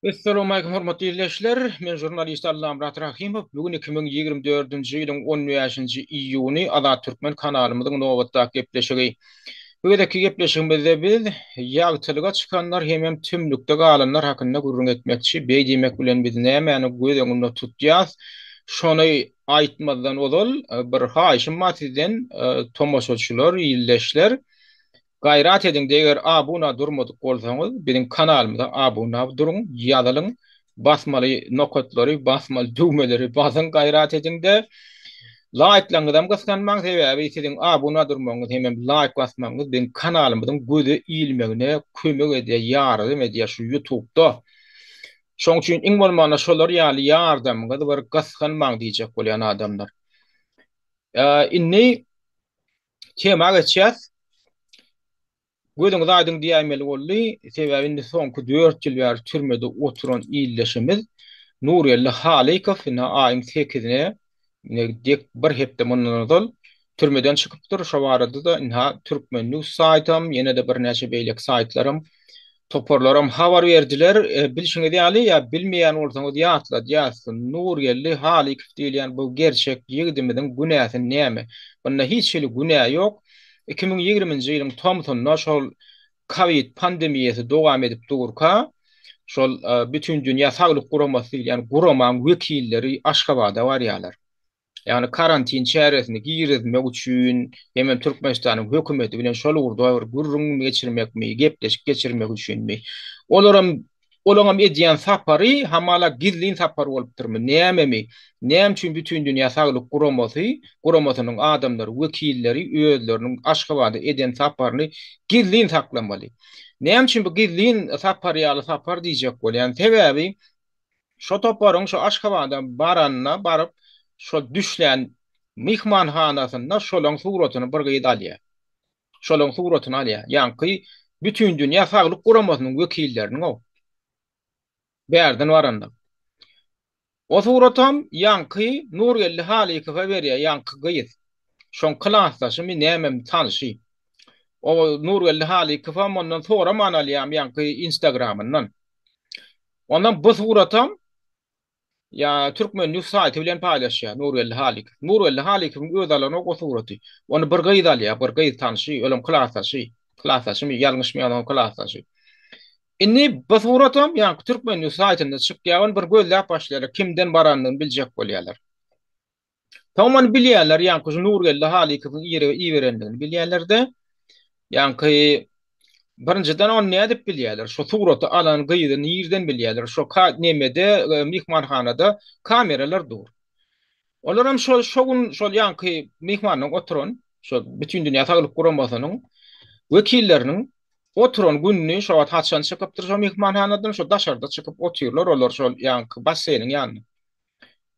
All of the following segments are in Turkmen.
Essalawmalikim hormatly ildeşler! Men žurnalist Allamyrat Rahymow. Bu gün 2024-nji ýylyň 15-nji iýuny Azat Türkmen kanalymyzyň nobatdaky gepleşigi. Bu gezekki gepleşigimizde biz ýagtylyga çykanlar hemem tümlükde galanlar hakynda gürrüň etmekçi. Beý diýmek bilen biz nämäni göz öňünde tutýas? Şony aýtmazdan ozal bir haýyşym bar sizden tomaşaçylar, ildeşler. Gaýrat ediňde eger abuna durmadyk bolsaňyz biziň kanalymyza abuna duruň ýazylyň basmaly nokatlary basmaly düwmeleri basyň gaýrat ediňde laýklaryňyzam gysganmaň sebäbi siziň abuna durmagyňyz hemem laýk basmagyňyz biziň kanalymyzyň göze ilmegine kömek edýär ýardam edýär şu ýutubda şoň üçin iň bolmanda şolar ýaly ýardamyňyzy bir gysganmaň diýjek bolýan adamlar indi Tema geçýäs. Gözüňiz aýdyň diýäýmeli boldy. Sebäbi indi soňky 4 ýyl bäri türmede oturan ildeşimiz Nurgeldi Halykow indi aýyň 8-ine dek bir hepde mundan ozal türmeden çykypdyr. Şo barada-da ynha Türkmen News saýtam, ýene-de birnäçe beýleki saýtlaram, toparlaram habar berdiler. Bilşiňiz ýaly ýa bilmeýän bolsaňyz ýatladýas, Nurgeldi Halykow diýilýän bu gerçek ýigidimiziň günäsi näme? Bunda hiç hili günä ýok. 2020-nji ýylyň tomsunda şol kowid pandemiýasy dowam edip durka, şol Bütindünýä Saglyk Guramasy diýilýän guramaň wekilleri Aşgabada barýarlar. Ýagny karantin çäresini girizmek üçin hemem Türkmenistanyň hökümeti bilen şol ugurda bir gürrüň geçirmekmi, gepleşik geçirmek üçinmi? Olaram olaňam edýän sapary hamala gizlin sapar bolupdyrmy, nämemi? Näme üçin Bütindünýä Saglyk Guramasy guramasynyň adamlary, wekilleri özleriniň Aşgabada eden saparyny gizlin saklamaly? Näme üçin bu gizlin sapar ýaly sapar diýjek bolýan? Sebäbi Şo toparyň şo Aşgabada baranyna baryp, şo düşlän myhmanhanasynda şolaň suratyny bir gyz alýar. Şolaň suratyny alýar. Ýaňky Bütindünýä Saglyk Guramasynyň wekilleriniň-ow. Bärden baranda. O suratam ýaňky Nurgeldi Halykowa berýär, ýaňky gyz. Şoň klasdaşymy, nämemi, tanşy. O Nurgeldi Halykowam ondan soraman alýam ýaňky Instagramyndan. Ondan bu suratam ýa Türkmen News saýty bilen paýlaşýar Nurgeldi Halykow. Nurgeldi Halykowyň özi alanok o suraty. Ony bir gyz alýar, bir gyz tanşy, olam klasdaşy. Klasdaşymy, ýalňyşmaýan klasdaşy. Indi bu suratam ýaňky Türkmen News saýtynda çykýar, ony bir gözläp başlaýarlar, kimden baranyny biljek bolýarlar. Soň ony bilýärler, ýaňky şu Nurgeldi Halykowyň iberendigini bilýärler-de, ýaňky birinjiden ony nädip bilýärler? Şu suraty alan gyzy nirden bilýärler? Şo ka nemede, e, myhmanhanada kameralar dur. Olaram şol şo gün şol ýaňky myhmanyň oturan, şo Bütindünýä Saglyk Guramasynyň wekilleriniň oturan gününi şo wagt haçan çykypdyr şo myhmanhanadan, şo daşarda çykyp otyrlar olar şol ýaňky basseýniň ýanynda.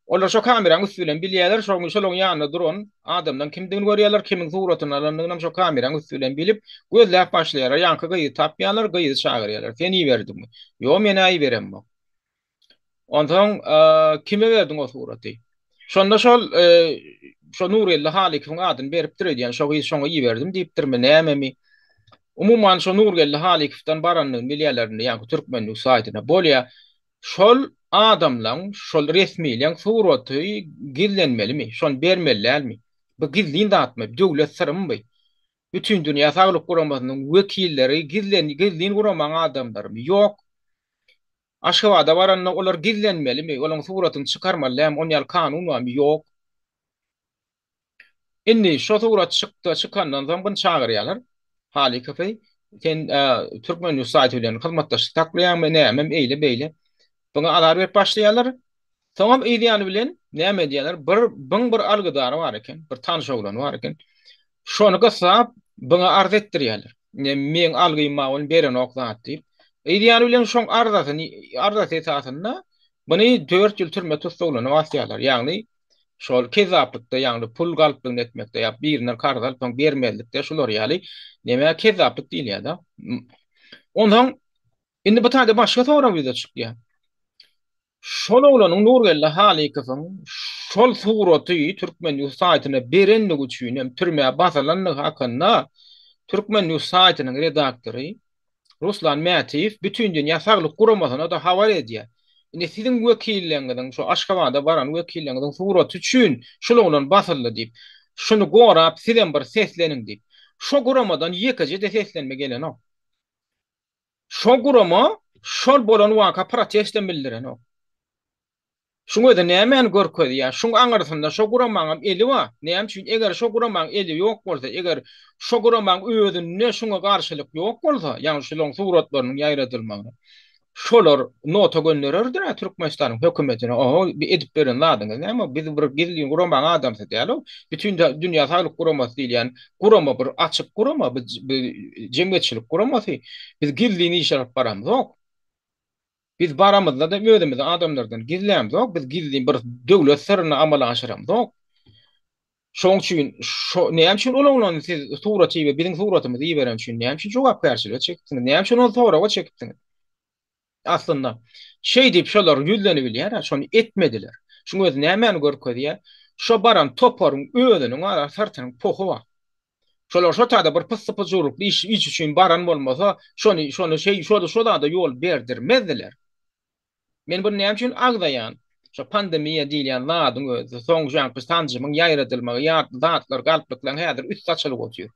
Olar şo kameranyň üsti bilen bilýärler, şoň şolaryň ýanynda duran adamlaryň kimdigini görýärler, kimiň suratyny alandygyny şo kameranyň üsti bilen bilip, gözläp başlaýarlar. Ýaňky gyzy tapýarlar, gyzy çagyrýarlar. Sen iberdiňmi? Ýok, men-ä iberemok. Onsoň kime berdiň o suraty? Şonda şol şo Nurgeldi Halykowyň adyny beripdir öýdýän, şo gyz şoňa iberdim diýipdirmi, nämemi? Umuman şo Nurgeldi Halykowdan barandygyny bilýärler indi ýaňky Türkmen News saýtyna. Bolýa. Şol adamlaň, şol resmileň suraty gizlenmelimi? Şony bermeli dälmi? Bu gizlin zatmy? Döwlet syrymy bu? Bütindünýä Saglyk Guramasynyň wekilleri gizlen, gizlin guramaň adamlarymy? Ýok. Aşgabada baranda olar gizlenmelimi? Olaň suratyny çykarmaly dälmi? Ony ýaly kanun barmy? Ýok. Indi şo surat çykdy, çykandan soň bunu çagyrýarlar. Halykowy, sen Türkmen News saýty bilen hyzmatdaşlyk saklaýaňmy, nämem eýle beýle. Buňa azar berip başlaýarlar. Soňam yz ýany bilen näme edýärler? Bir buň bir algydary bar eken, bir tanyş oglany bar eken. Şony gyssap, buňa arz etdirýärler. Ine, meň algym bar, ony berenok zat diýip. Yz ýany bilen şoň arzasyny, arzasy esasynda buny 4 ýyl türme tussaglygyna basýarlar. Ýagny Şol kezzaplykda, ýagny pul galplygyny etmekde ýa birinden karz alyp soň bermezlikde şular ýaly nämä kezzaplyk diýilýär-de. Onsoň indi bu taýda başga sorag ýüze çykýar. Şol oglanyň Nurgeldi Halykowyň şol suraty Türkmen News saýtyna berenligi üçin hem türmä basylandygy hakynda Türkmen News saýtynyň redaktory. Ruslan Mätiýew Bütindünýä Saglyk Guramasyna-da habar edýär. Indi siziň wekilleňiziň, şu Aşgabada baran wekilleňiziň suraty üçin şul oglan basyldy diýip, şuny gorap sizem bir sesleniň diýip. Şo guramadan ýekeje-de seslenme gelenok. Şo gurama şol bolan waka protestem bildirenok. Şuň özi nämäni görkezýär? Şuň aňyrsynda şo guramaňam eli bar. Näme üçin? Eger şo guramaň eli ýok bolsa, eger şo guramaň özünde şuňa garşylyk ýok bolsa, ýagny şulaň suratlarynyň ýaýradylmagyna, şolar nota göndererdir-ä Türkmenistanyň hökümetine, oho, bi edip beren zadyňyz näme? Biz bir gizlin guramaň adamsy däl-ow. Bütin Dünýä Saglyk Guramasy diýilýän gurama bir açyk gurama, bi jemgyýetçilik guramasy. Biz gizlin iş alyp baramzok. Biz baramyzda-da özümizi adamlardan gizlämzok, biz gizlin bir döwlet syryny amala aşyramzok. Şoň üçin şo näme üçin ol oglany siz surat ibe biziň suratymyzy iberen üçin näme üçin jogapkärçilige çekipsiňiz? Näme üçin ony soraga çekipsiňiz? Aslynda şeý diýip şolar ýüzlenibilýär-ä, şony etmediler. Şuň özi nämäni görkezýär? Şo baran toparyň özüniň ara syrtynyň pohy bar. Şolar şo taýda bir pyssy-pyjurlykly iş iş üçin baran bolmasa, şony şony şeý şo şo zada ýol berdirmezdiler. Men buny näme üçin agzaýan? Şo pandemiýa diýilýän zadyň özi, soň şaňky sanjymyň ýaýradylmagy ýaly zatlar galplyklaryň häzir üsti açylyp otyr.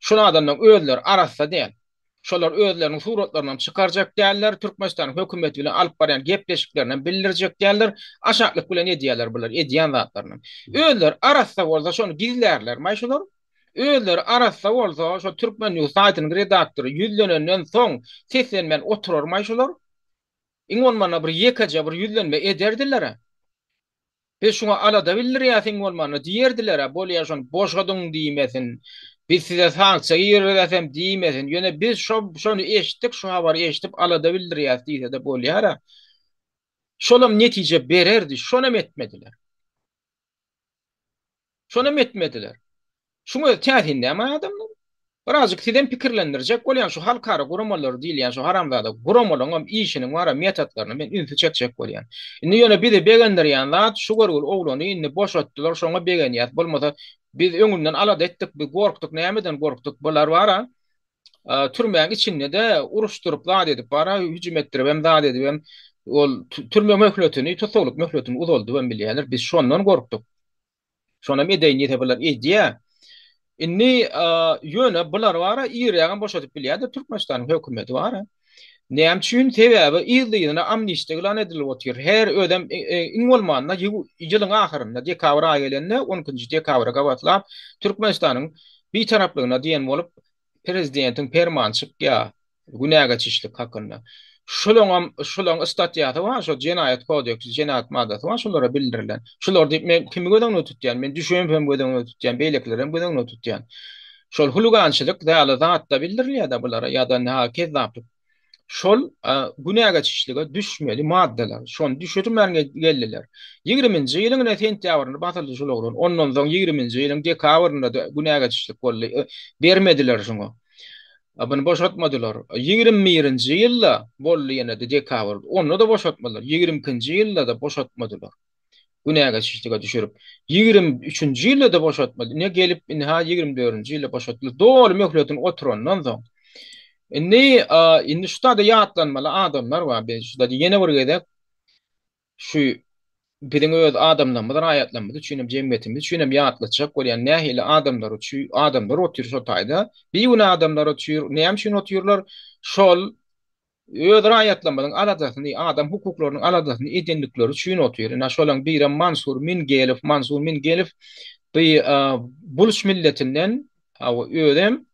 Şol adamlaryň özleri arassa däl. Şolar özleriniň suratlarynam çykarjak däller, Türkmenistanyň hökümeti bilen alyp barýan gepleşiklerinem bildirjek däller, aşaklyk bilen edýärler bular edýän zatlarynam. Özleri arassa bolsa şony gizlärlermaý şular? Özleri arassa bolsa şo Türkmen News saýtynyň redaktory ýüzlenenden soň seslenmän oturarmaý şular? Iň bolmanda bir ýekeje bir ýüzlenme ederdiler-ä. Biz şuňa alada bildirýäs iň bolmanda diýerdiler-ä, bolýa şony boşadyň diýmesin, biz size sanksiýa girizesem diýmesin, ýöne biz şo şony eşitdik, şu habary eşidip alada bildirýäs diýse-de bolýar-a. Şolam netije bererdi, şonam etmediler. Şonam etmediler. Şuň özi täsin dämi adamlar? Birazjyk sizem pikirlendirjek bolýan şu halkara guramalary diýilýän şu haramzada guramalaryňam işiniň bara metodlaryna men ünsi çekjek bolýan. Indi ýöne bizi begendirýän zat şu görgüli oglany indi boşatdylar şoňa begenýäs bolmasa biz öňünden alada etdik biz gorkduk nämeden gorkduk bular bara türmäň içinde-de uruşdyryp zat edip bara hüjüm etdiribem zat edibem ol türme möhletini tussaglyk möhletini uzaldybam bilýärler biz şondan gorkduk. Şonam edeýin diýse bular edýä. Indi ýöne bular bara irrägem boşadyp bilýärdi Türkmenistanyň hökümeti bara. Näme üçin? Sebäbi yzly-yzyna amnistiýa yglan edilip otyr. Her özem iň bolmanda ýylyň ahyrynda dekabr aýy gelende 12-nji dekabra gabatlap Türkmenistanyň Bitaraplygyna diýen bolup prezidentiň permany çykýar. Günä geçişlik hakynda. Şolaňam, şolaň statýasy bar, şo jenaýat kodeksi, jenaýat maddasy bar, şolara bildirilen. Şular diýip men kimi göz öňünde tutýan? Men Düşemowy hem göz öňünde tutýan, beýlekileri hem göz öňünde tutýan. Şol huligançylyk ýaly zat-da bildirilýär-de bulara ýa-da nä kezzaplyk. Şol günä geçişlige düşmeli maddalar. Şony düşürmän geldiler. Ýigriminji ýylyň ine sentýabrynda basyldy şul oglan. Ondan soň ýigriminji ýylyň dekabrynda-da günä geçişlik boldy. Bermediler şuňa. Muny boşatmadylar. 21-nji ýylda boldy ýene-de dekabrda. Onda-da boşatmadylar. 22-nji ýylda-da boşatmadylar. Günä geçişlige düşürip. 23-nji ýylda-da boşatmady. Ine gelip, ynha 24-nji ýylda boşatdylar. Doly möhletini oturandan soň. Indi, indi şu taýda ýatlanmaly adamlar bar. Biz şu taýda ýene bir gezek Şu biziň öz adamlarymyz, raýatlarymyz üçin hem, jemgyýetimiz üçin hem ýatlatjak bolýan nähili adamlar üçin, adamlar otyr şo taýda. Bigünä adamlar otyr. Näme üçin otyrlar? Şol öz raýatlarymyzyň aladasyny, adam hukuklarynyň aladasyny edendikleri üçin otyr. Ine şolaň birem Mansur Mingelow. Mansur Mingelow bu buluç milletinden, özem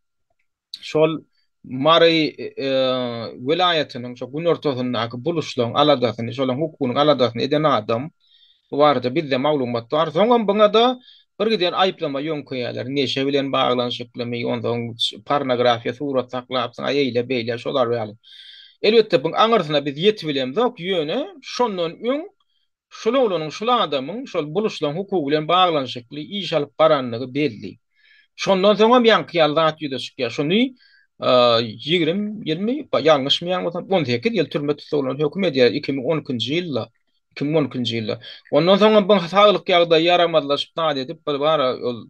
şol Mary welaýatynyň şo günortasyndaky buluşlaryň aladasyny, şolaryň hukugynyň aladasyny eden adam. Bu barada bizde maglumat bar. Soňam buňa-da bir giden aýyplama ýöňkeýärler. Neşe bilen baglanyşyklymy, onsoň pornografiýa surat saklapsyň, aý eýle-beýle şolar ýaly. Elbetde, buň aňyrsyna biz ýetibilemzok, ýöne şondan öň Şul oglanyň, şul adamyň şol buluşlaryň hukugy bilen baglanyşykly iş alyp barandygy belli. Şondan soňam ýaňky ýaly zat ýüze çykýar. Şuny 20 ýylmy, ýalňyşmaýan bolsam, 18 ýyl türme tussaglygyna höküm edýär 2012-nji ýylda. 2012-nji ýylda. Ondan soňam bu saglyk ýagdaýy ýaramazlaşyp zat edip, bir bara ol.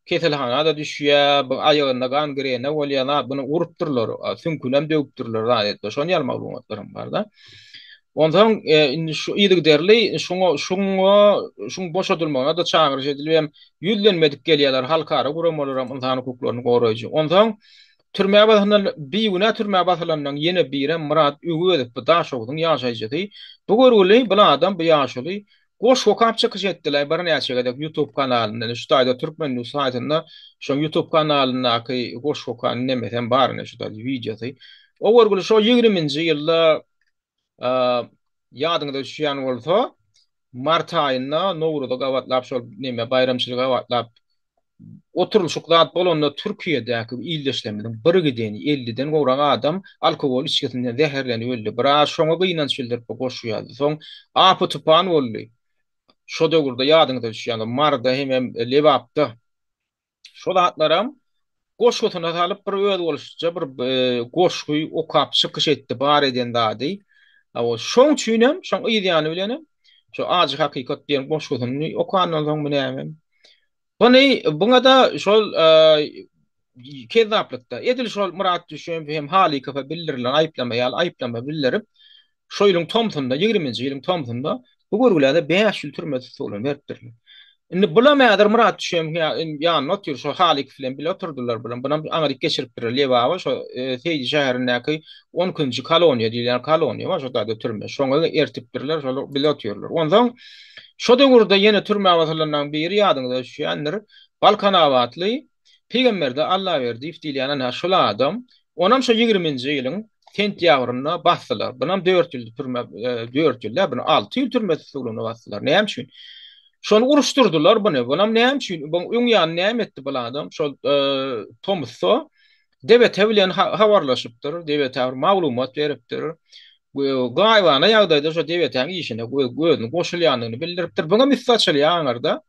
Keselhana-da düşýär, bu aýagynda gangrena bolýar, zat buny urupdyrlar, süňkünem döwüpdirler zat edip. Şonuň ýaly maglumatlaram bar-da. Onsoň indi şu yzygiderli şuňa şuňa şuň boşadylmagyna-da çagyryş edilip hem ýüzlenme edip gelýärler halkara guramalaram ynsan hukuklaryny goraýjy. Onsoň türmä basylan bigünä türmä basylanlaryň ýene birem Myrat Öwezow bu Daşogzuň ýaşaýjysy. Bu görgüli bu adam bu ýaşuly Goşgy okap çykyş etdiler birnäçe gezek youtube kanalynda ine şu taýda Türkmen news saýtynda şoň youtube kanalyndaky goşgy okan nemesem bar ine şu taýda wideosy. O görgüli şo ýigriminji ýylda ýadyňyza düşýän bolsa mart aýynda Nowruza gabatlap şol neme baýramçylyga gabatlap Oturylyşyk zat bolanda Türkiýedäki ildeşlerimiziň bir gideni elliden gowrak adam alkogol içgisinden zäherlenip öldi. Biraz şoňa gynanç bildirip bu goşgy ýazdy. Soň apy-tupan boldy. Şo döwürde ýadyňyza düşýändir Maryda hemem Lebapda. Şo zatlaram goşgusyna salyp bir özboluşlyja bir goşgy okap çykyş etdi bar eden zady. Şoň üçinem şoň yz ýany bilenem şo Ajy hakykat diýen goşgusyny okandan soňmy näme Buny buňa-da şol kezzaplykda, edil şol Myrat Düşemow hem Halykowa bildirilen aýyplama ýaly aýyplama bildirip, şo ýylyň tomsunda, ýigriminji ýylyň tomsunda bu görgülä-de 5 ýyl türme tussaglygyny beripdirler. Indi bulam häzir Myrat Düşemowyň ýanynda otyr, şo Halykow bilen bile oturdylar bulam. Bunam aňryk geçiripdirler Lebaba, şo Seýdi şäherindäki on ikinji koloniýa diýilýän koloniýa bar, şo taýda türme. Şoňa ertipdirler, şolar bile otyrlar. Onsoň Şo döwürde ýene türmä basylanlaryň biri ýadyňyza düşýändir, Balkanabatly Pygamberdi Allaberdiýew diýilýän ynha şol adam, onam şo ýigriminji ýylyň sentýabrynda basdylar. Bunam dört ýyl türme, dört ýyl däl, buny alty ýyl türme tussaglygyna basdylar. Näme üçin? Şony uruşdyrdylar buny. Bunam näme üçin? Buň öň ýany näme etdi bul adam? Şol tomusda DBT bilen habarlaşypdyr, DBT-ä bir maglumat beripdir. Gaýybana ýagdaýda şo DBT-niň işine özüniň goşulýandygyny bildiripdir. Buňam üsti açylýar aňyrda.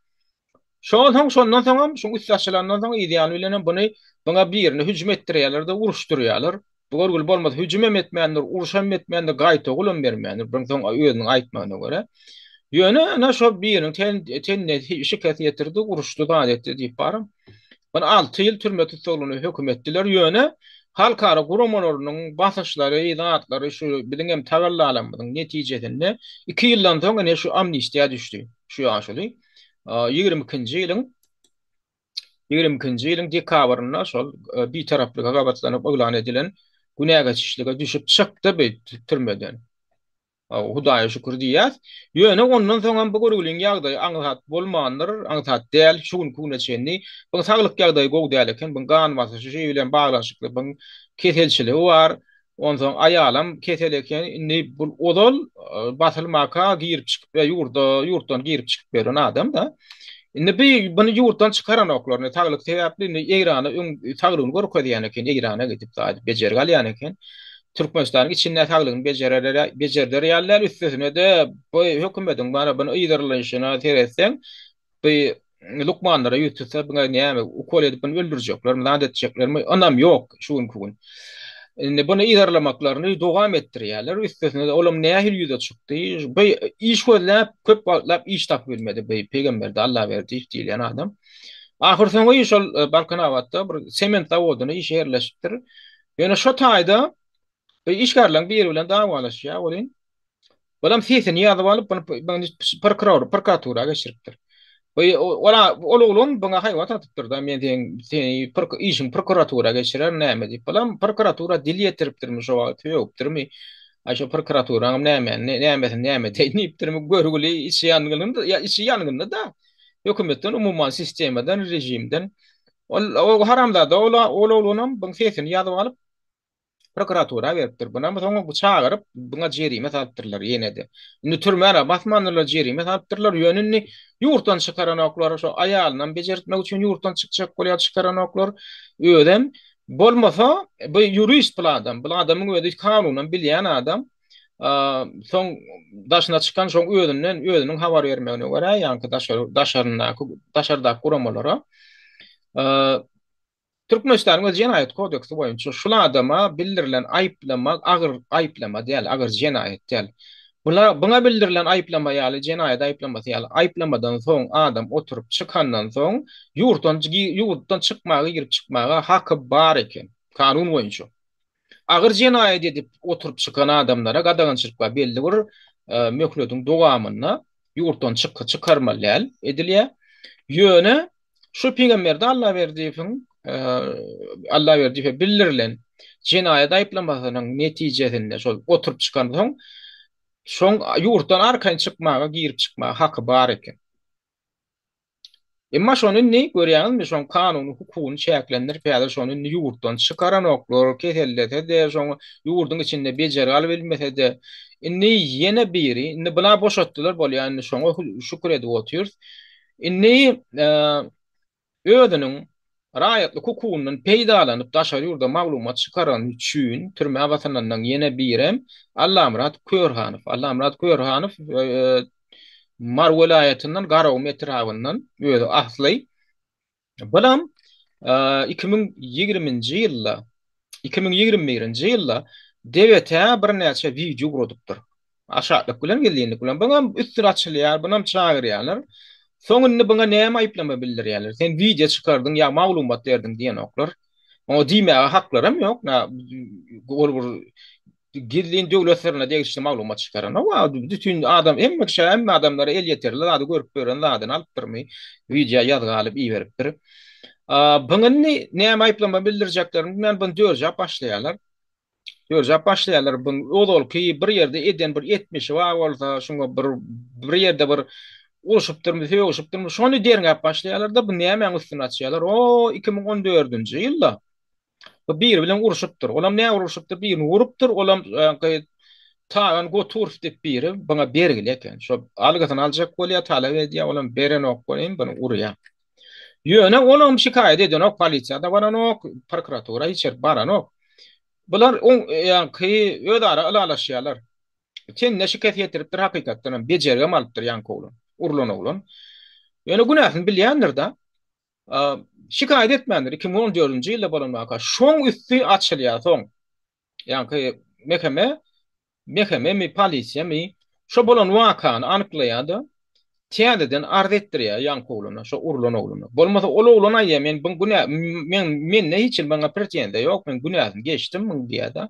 Şondan soň, şondan soňam, şuň üsti açylandan soň yz ýany bilenem buny buňa birini hüjüm etdirýärler-de, uruşdyrýarlar. Bu görgüli bolmasa hüjümem etmändir, urşam etmändir, gaýtagulam bermändir. Buň soň özüniň aýtmagyna görä. Ýöne ana şo biriniň tenine şikes ýetirdi, uruşdy, zat etdi diýip baram. Muny alty ýyl türme tussaglygyna höküm etdiler. Ýöne halkara guramalarynyň basyşlary, zatlary şu biziň hem tagallalarymyzyň netijesinde iki ýyldan soň ine şu amnistiýa düşdi şu ýaşuly. 22-nji ýylyň 22-nji ýylyň dekabrynda şol bitaraplyga gabatlanyp yglan edilen günä geçişlige düşüp çykdy bu türmeden. Hudaýa şükür diýýäs. Ýöne ondan soňam bu görgüliň ýagdaýy aňsat bolmandyr, aňsat däl şu günki güne çenli. Buň saglyk ýagdaýy gowy däl eken, buň gan basyşy şeý bilen baglanyşykly buň keselçiligi bar. Onsoň aýalam kesel eken. Indi bu ozal basylmaka girip çykyp ýurda ýurtdan girip çykyp ýören adam-da. Indi bi buny ýurtdan çykaranoklar. Indi saglyk sebäpli indi Eýrana öň saglygyny görkezýän eken, Eýrana gidip zat bejergi alýan eken. Türkmenistanyň içinde saglygyny bejerere bejerder ýaly däl, üstesine-de bu hökümetiň bana buny yzarlaýşyna seretseň, bu lukmanlara ýüz tutsa, buňa näme, ukol edip buny öldürjeklermi, zat etjeklermi, ynam ýok şu günki gün. Indi buny yzarlamaklaryny dowam etdirýärler, üstesine-de olam nähili ýüze çykdy, bu iş gözläp, köp wagtlap iş tapyp bilmedi bu Pygamberdi Allaberdiýew diýilýän adam. Ahyrsoňy şol Balkanabatda bir sement zawodyna işe ýerleşipdir. Ýöne şo taýda bir işgärleriň biri bilen dawalaşýar welin, olam sesini ýazyp alyp, buny prokuror, prokuratura geçiripdir. Bu ola ol oglan buňa haýbat atypdyr-da, men seň seni işiň prokuratura geçirerin näme diýip. Bulam prokuratura dil ýetiripdirmi şo wagt, sögüpdirmi? Aý şo prokuraturaňam näme, nämesini näme edeýin diýipdirmi, görgüli içi ýangynda, ýa içi ýangynda-da. Hökümetden, umuman sistemadan, režimden Ol o haramzada ol ol oglanam buň sesini ýazyp alyp prokuratura beripdir. Bunam soň bu çagyryp buňa jerime salypdyrlar ýene-de. Indi türmä basmandyrlar jerime salypdyrlar. Ýöne indi ýurtdan çykaranoklar. Şo aýalynam bejertmek üçin ýurtdan çykjak bolýar çykaranoklar. Özem bolmasa bu ýurist bu adam. Bu adamyň özi kanunam bilýän adam. Soň daşyna çykan şoň özünden özüniň habar bermegine görä, ýaňky daşary daşaryndaky daşardaky guramalara Türkmenistanyň öz jenaýat kodeksi boýunça şul adama bildirilen aýyplama agyr aýyplama däl, agyr jenaýat däl. Bular buňa bildirilen aýyplama ýaly jenaýat aýyplamasy ýaly aýyplamadan soň adam oturyp çykandan soň ýurtdan ýurtdan çykmaga girip çykmaga haky bar eken kanun boýunça. Agyr jenaýat edip oturyp çykan adamlara gadagançylyk bar belli bir möhletiň dowamynda ýurtdan çyk çykarmaly däl edilýär. Ýöne şu Pygamberdi Allaberdiýewiň Allaberdiýewe bildirilen jenaýat aýyplamasynyň netijesinde şol oturyp çykansoň şoň ýurtdan arkaýyn çykmaga, girip çykmaga haky bar eken. Emma şony indi görýäňizmi, şoň kanuny hukugyny çäklendirip häzir şony indi ýurtdan çykaranoklar, kesellese-de, şoň ýurduň içinde bejergi alybilmese-de, indi ýene biri, indi buna boşatdylar bolýar, indi şoňa şükür edip otyrys. Indi özüniň raýatlyk hukugyndan peýdalanyp daşary ýurda maglumat çykarany üçin türmä basylanlaryň ýene birem Allamyrat Körhanow. Allamyrat Körhanow Mary welaýatyndan Garagum etrabyndan özi asly. Bulam 2020-nji ýylda 2021-nji ýylda DBT birnäçe wideo ugradypdyr. Aşaklyk bilen, gizlinlik bilen. Buňam üstüni açylýar, bunam çagyrýarlar. Soň indi buňa näme aýyplama bildirýärler? Sen wideo çykardyň ýa maglumat berdiň diýenoklar. Oňa diýmäge haklaram ýok. Ol bir gizlin döwlet syryna degişli maglumat çykaranok. Bütin adam, hemme kişä, hemme adamlara elýeterli zady görüp ýören zadyny alypdyrmy, wideo ýazga alyp iberipdir. Buňa indi näme aýyplama bildirjeklerini bilmän, buny dörjäp başlaýarlar. Dörjäp başlaýarlar. Bu ozalky bir ýerde eden bir etmişi bar bolsa, şuňa bir bir ýerde bir urşupdyrmy, sögüşipdirmi, şony derňäp başlaýarlar-da, bu nämäň üstüni açýarlar. O 2014-nji ýylda bu biri bilen urşupdyr. Olam näme urşupdyr? Birini urupdyr. Olam Tagan Goturow diýip biri buňa bergili eken. Şo algysyny aljak bolýar, talap edýär, olam berenok welin buny urýar. Ýöne olam şikaýat edenok, polisiýa-da baranok, prokuratura hiç ýere baranok. Bular oň ýaňky özara ylalaşýarlar. Tenine şikes ýetiripdir hakykatdan hem, bejergem alypdyr ýaňky oglan, urlan oglan. Ýöne günäsini bilýändir-de. Şikaýat etmändir. 2014-nji ýylda bolan waka. Şoň üsti açylýar soň. Ýaňky mekeme, mekememi, polisiýamy şo bolan wakany anyklaýar-da, täzeden arz etdirýär ýaňky oglana, şo urlan oglana. Bolmasa ol oglan aýdýar, men bu günä, men mende hiç hili maňa pretenziýa ýok, men günäsini geçdim muň diýýär-de.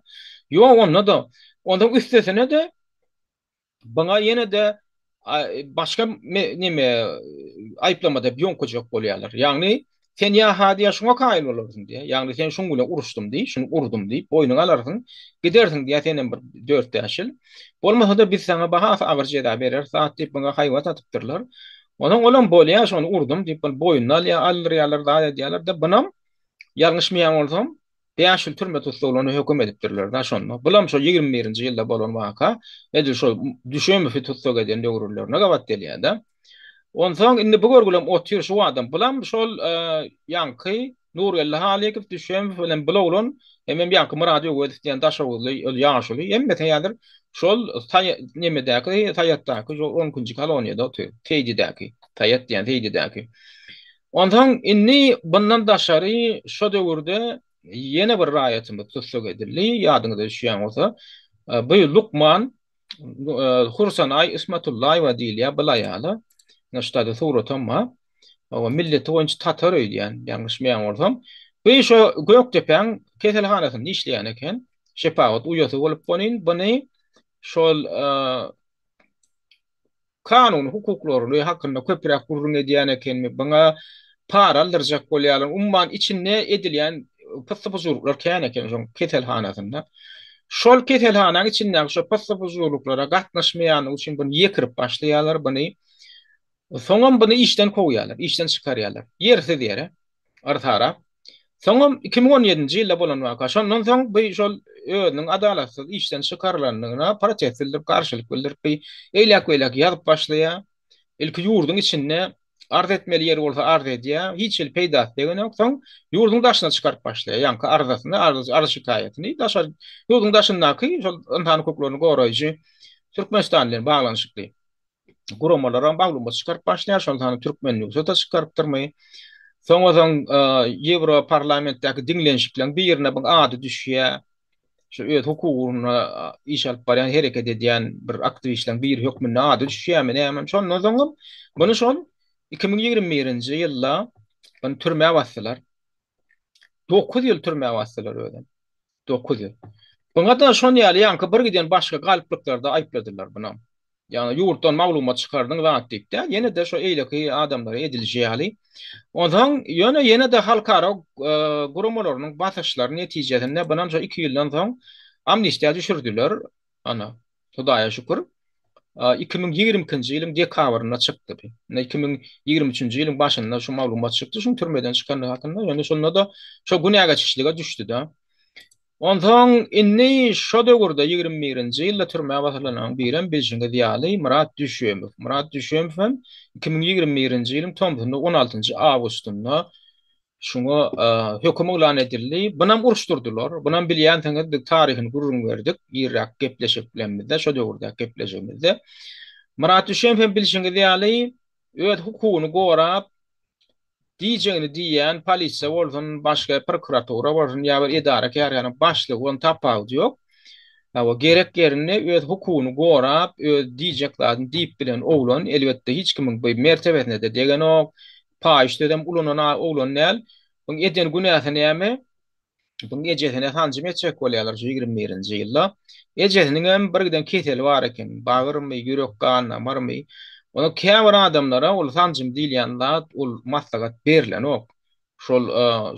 Ýok, onda-da, onsoň üstesine-de Buňa ýene-de başga neme aýyplamada ýoňkajak bolýarlar. Ýagny sen ýa-ha diýýär şuňa kaýyl bolarsyň diýýär. Ýagny sen şuň bilen uruşdym diý, şuny urdum diýip boýnuňa alarsyň, gidersiň diýýär senem bir dört-bäş ýyl. Bolmasa-da biz saňa has agyr jeza bereris zat diýip buňa haýbat atypdyrlar. Onsoň olam bolýar şony urdum diýip boýnuna alýar, aldyrýarlar, zat edýärler-de bunam ýalňyşmaýan bolsam 5 ýyl türme tussaglygyna höküm edipdirler-dä şonda. Bulam şo 21-nji ýylda bolan waka, edil şo Düşemowy tussag eden döwürlerine gabat gelýär-de. Onsoň indi bu görgülem otyr şu adam. Bulam şol ýaňky Nurgeldi Halykow, Düşemow bilen bul oglan, hemem ýaňky Myrat Öwezow diýen daşoguzly ol ýaşuly, hemmesi häzir şol nemedäki, Saýatdaky, şol on ikinji koloniýada otyr. Seýdidäki, Saýat diýen Seýdidäki. Onsoň indi bundan daşary şo döwürde ýene bir raýatymyz tussag edildi, ýadyňyza düşýän bolsa, bu lukman Hursanaý Ismatullaýewa diýilýär bu aýala. Ine şu taýda suratam bar. Hawa, milleti boýunça tatar öýdýän, ýalňyşmaýan bolsam. Bu şo Gökdepäň keselhanasynda işleýän eken. Şepagat uýasy bolup onin buny şol kanuny hukuklaryny hakynda köpräk gürrüň edýän ekenmi, buňa para aldyrjak bolýarlar. Umuman içinde edilýän pyssy-pyjurlyklar kän eken şoň keselhanasynda. Şol keselhanaň içindäki şo pyssy-pyjurlyklara gatnaşmaýanlygy üçin buny ýekirip başlaýarlar, buny soňam buny işden kowýarlar, işden çykarýarlar. Ýersiz ýere. Yrsarap. Soňam 2017-nji ýylda bolan waka. Şondan soň bu şol özüniň adalatsyz işden çykarylandygyna protest bildirip, garşylyk bildirip, bir eýläk-beýläk ýazyp başlaýar. Ilki ýurduň içinde arz etmeli ýeri bolsa arz edýär. Hiç hili peýdasy degenok. Soň ýurduň daşyna çykaryp başlaýar. Ýaňky arzasyny, arz-şikaýatyny daşary ýurduň daşyndaky şol ynsan hukuklaryny goraýjy Türkmenistan bilen baglanyşykly guramalara maglumat çykaryp başlaýar, şol sanda Türkmen Newsa-da çykarypdyrmy? Soňa soň Ýewro parlamentdäki diňlenişikleriň birine bu ady düşýär. şu öz hukuk ugrunda iş alyp barýan, hereket edýän bir aktiwistleriň biri hökmünde ady düşýärmi näme? Şondan soňam muny şol 2021-nji ýylda muny türmä basdylar. 9 ýyl türmä basdylar özem. 9 ýyl. Buňa-da şon ýaly ýaňky bir giden başga galplyklarda aýypladylar bunam. Ýagny ýurtdan maglumat çykardyň zat diýip däl, ýene-de şo eýleki adamlara edilişi ýaly. Onsoň ýöne ýene-de halkara guramalarynyň basyşlary netijesinde bunam şo 2 ýyldan soň amnistiýa düşürdiler. Ana, Hudaýa şükür. 2022-nji ýylyň dekabrynda çykdy bu. Indi 2023-nji ýylyň başynda şu maglumat çykdy, şuň türmeden çykandygy hakynda. Ýöne şonda-da şo günä geçişlige düşdi-de. Onsoň indi şo döwürde 21-nji ýylda türmä basylanyň birem bilşiňiz ýaly Myrat Düşemow. Myrat Düşemow hem 2021-nji ýylyň tomsunda 16-njy awgustynda Şuňa höküm yglan edildi. Bunam uruşdyrdylar. Bunam bilýänsiňiz, biz taryhyny gürrüň berdik irräk gepleşiklerimizde, şo döwürdäki gepleşigimizde. Myrat Düşemow hem bilşiňiz ýaly, öz hukugyny gorap, diýjegini diýýän polisiýa bolsun, başga prokuratura bolsun ýa bir edara-kärhananyň başlygy bolsun tapawudy ýok. Hawa, gerek ýerinde öz hukugyny gorap, öz diýjek zadyny diýip bilen oglan, elbetde hiç kimiň bu mertebesine-de degenok, Paýyş sözem ulanan oglan däl. Buň eden günäsi näme? Buň ejesine sanjym etjek bolýarlar şu 21-nji ýylda. Ejesiniňem bir giden keseli bar eken. Bagyrmy, ýürek gan damarmy. Onda käbir adamlara ol sanjym diýilýän zat ol maslahat berlenok. Şol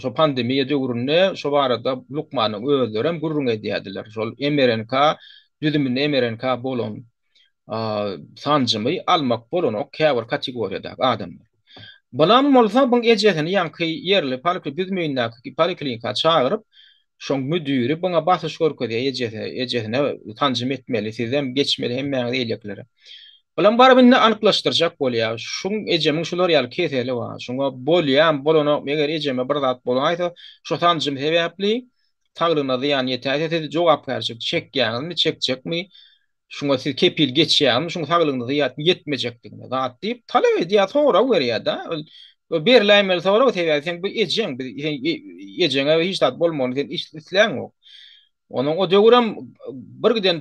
şo pandemiýa döwründe şo barada lukmanyň özlerem gürrüň edýärdiler. Şol mRNK düzüminde mRNK bolan sanjymy almak bolanok käbir kategoriýadaky adamlar. Bulam bolsa buň ejesini ýaňky ýerli polikli Büzmeýindäki poliklinika çagyryp, şoň müdiri buňa basyş görkezýär ejesi, ejesine sanjym etmeli, sizem geçmeli hemmäňiz eýlekilere. Bulam baryp indi anyklaşdyrjak bolýar. Şuň ejemiň şular ýaly keseli bar. Şuňa bolýamy, bolanokmy, eger ejeme bir zat bolaýsa, şu sanjym sebäpli saglygyna zyýan ýetäýse siz jogapkärçilik çekýäňizmi, çekjekmi? Şuňa siz kepil geçýäňizmi, şuň saglygyna zyýan ýetmejekdigine zat diýip talap edýär, sorag berýär-de. Ol berläýmeli sorag, sebäbi seň bu ejeň, biz sen ejeňe hiç zat bolmagyny sen isläňok. Onuň o döwürem bir giden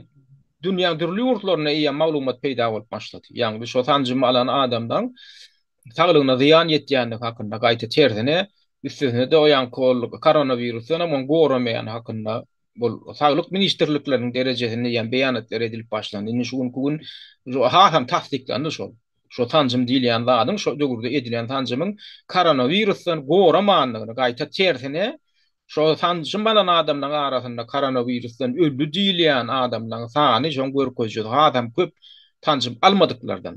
dünýäň dürli ýurtlarynda eýýäm maglumat peýda bolup başlady. Ýagny şo sanjymy alan adamdan saglygyna zyýan ýetýändigi hakynda, gaýta tersine, üstesine-de o ýaňky ol koronawirusdan hem ony goramaýany hakynda bol saglyk ministrlikleriniň derejesinde diýen beýanatlar edilip başlandy. Indi şu günki gün hasam tassyklandy şol. Şo sanjym diýilýän zadyň şo döwürde edilen sanjymyň koronawirusdan goramandygyny, gaýta tersine şo sanjym alan adamlaryň arasynda koronawirusdan öldi diýilýän adamlaryň sany şoň görkezijisi hasam köp sanjym almadyklardan.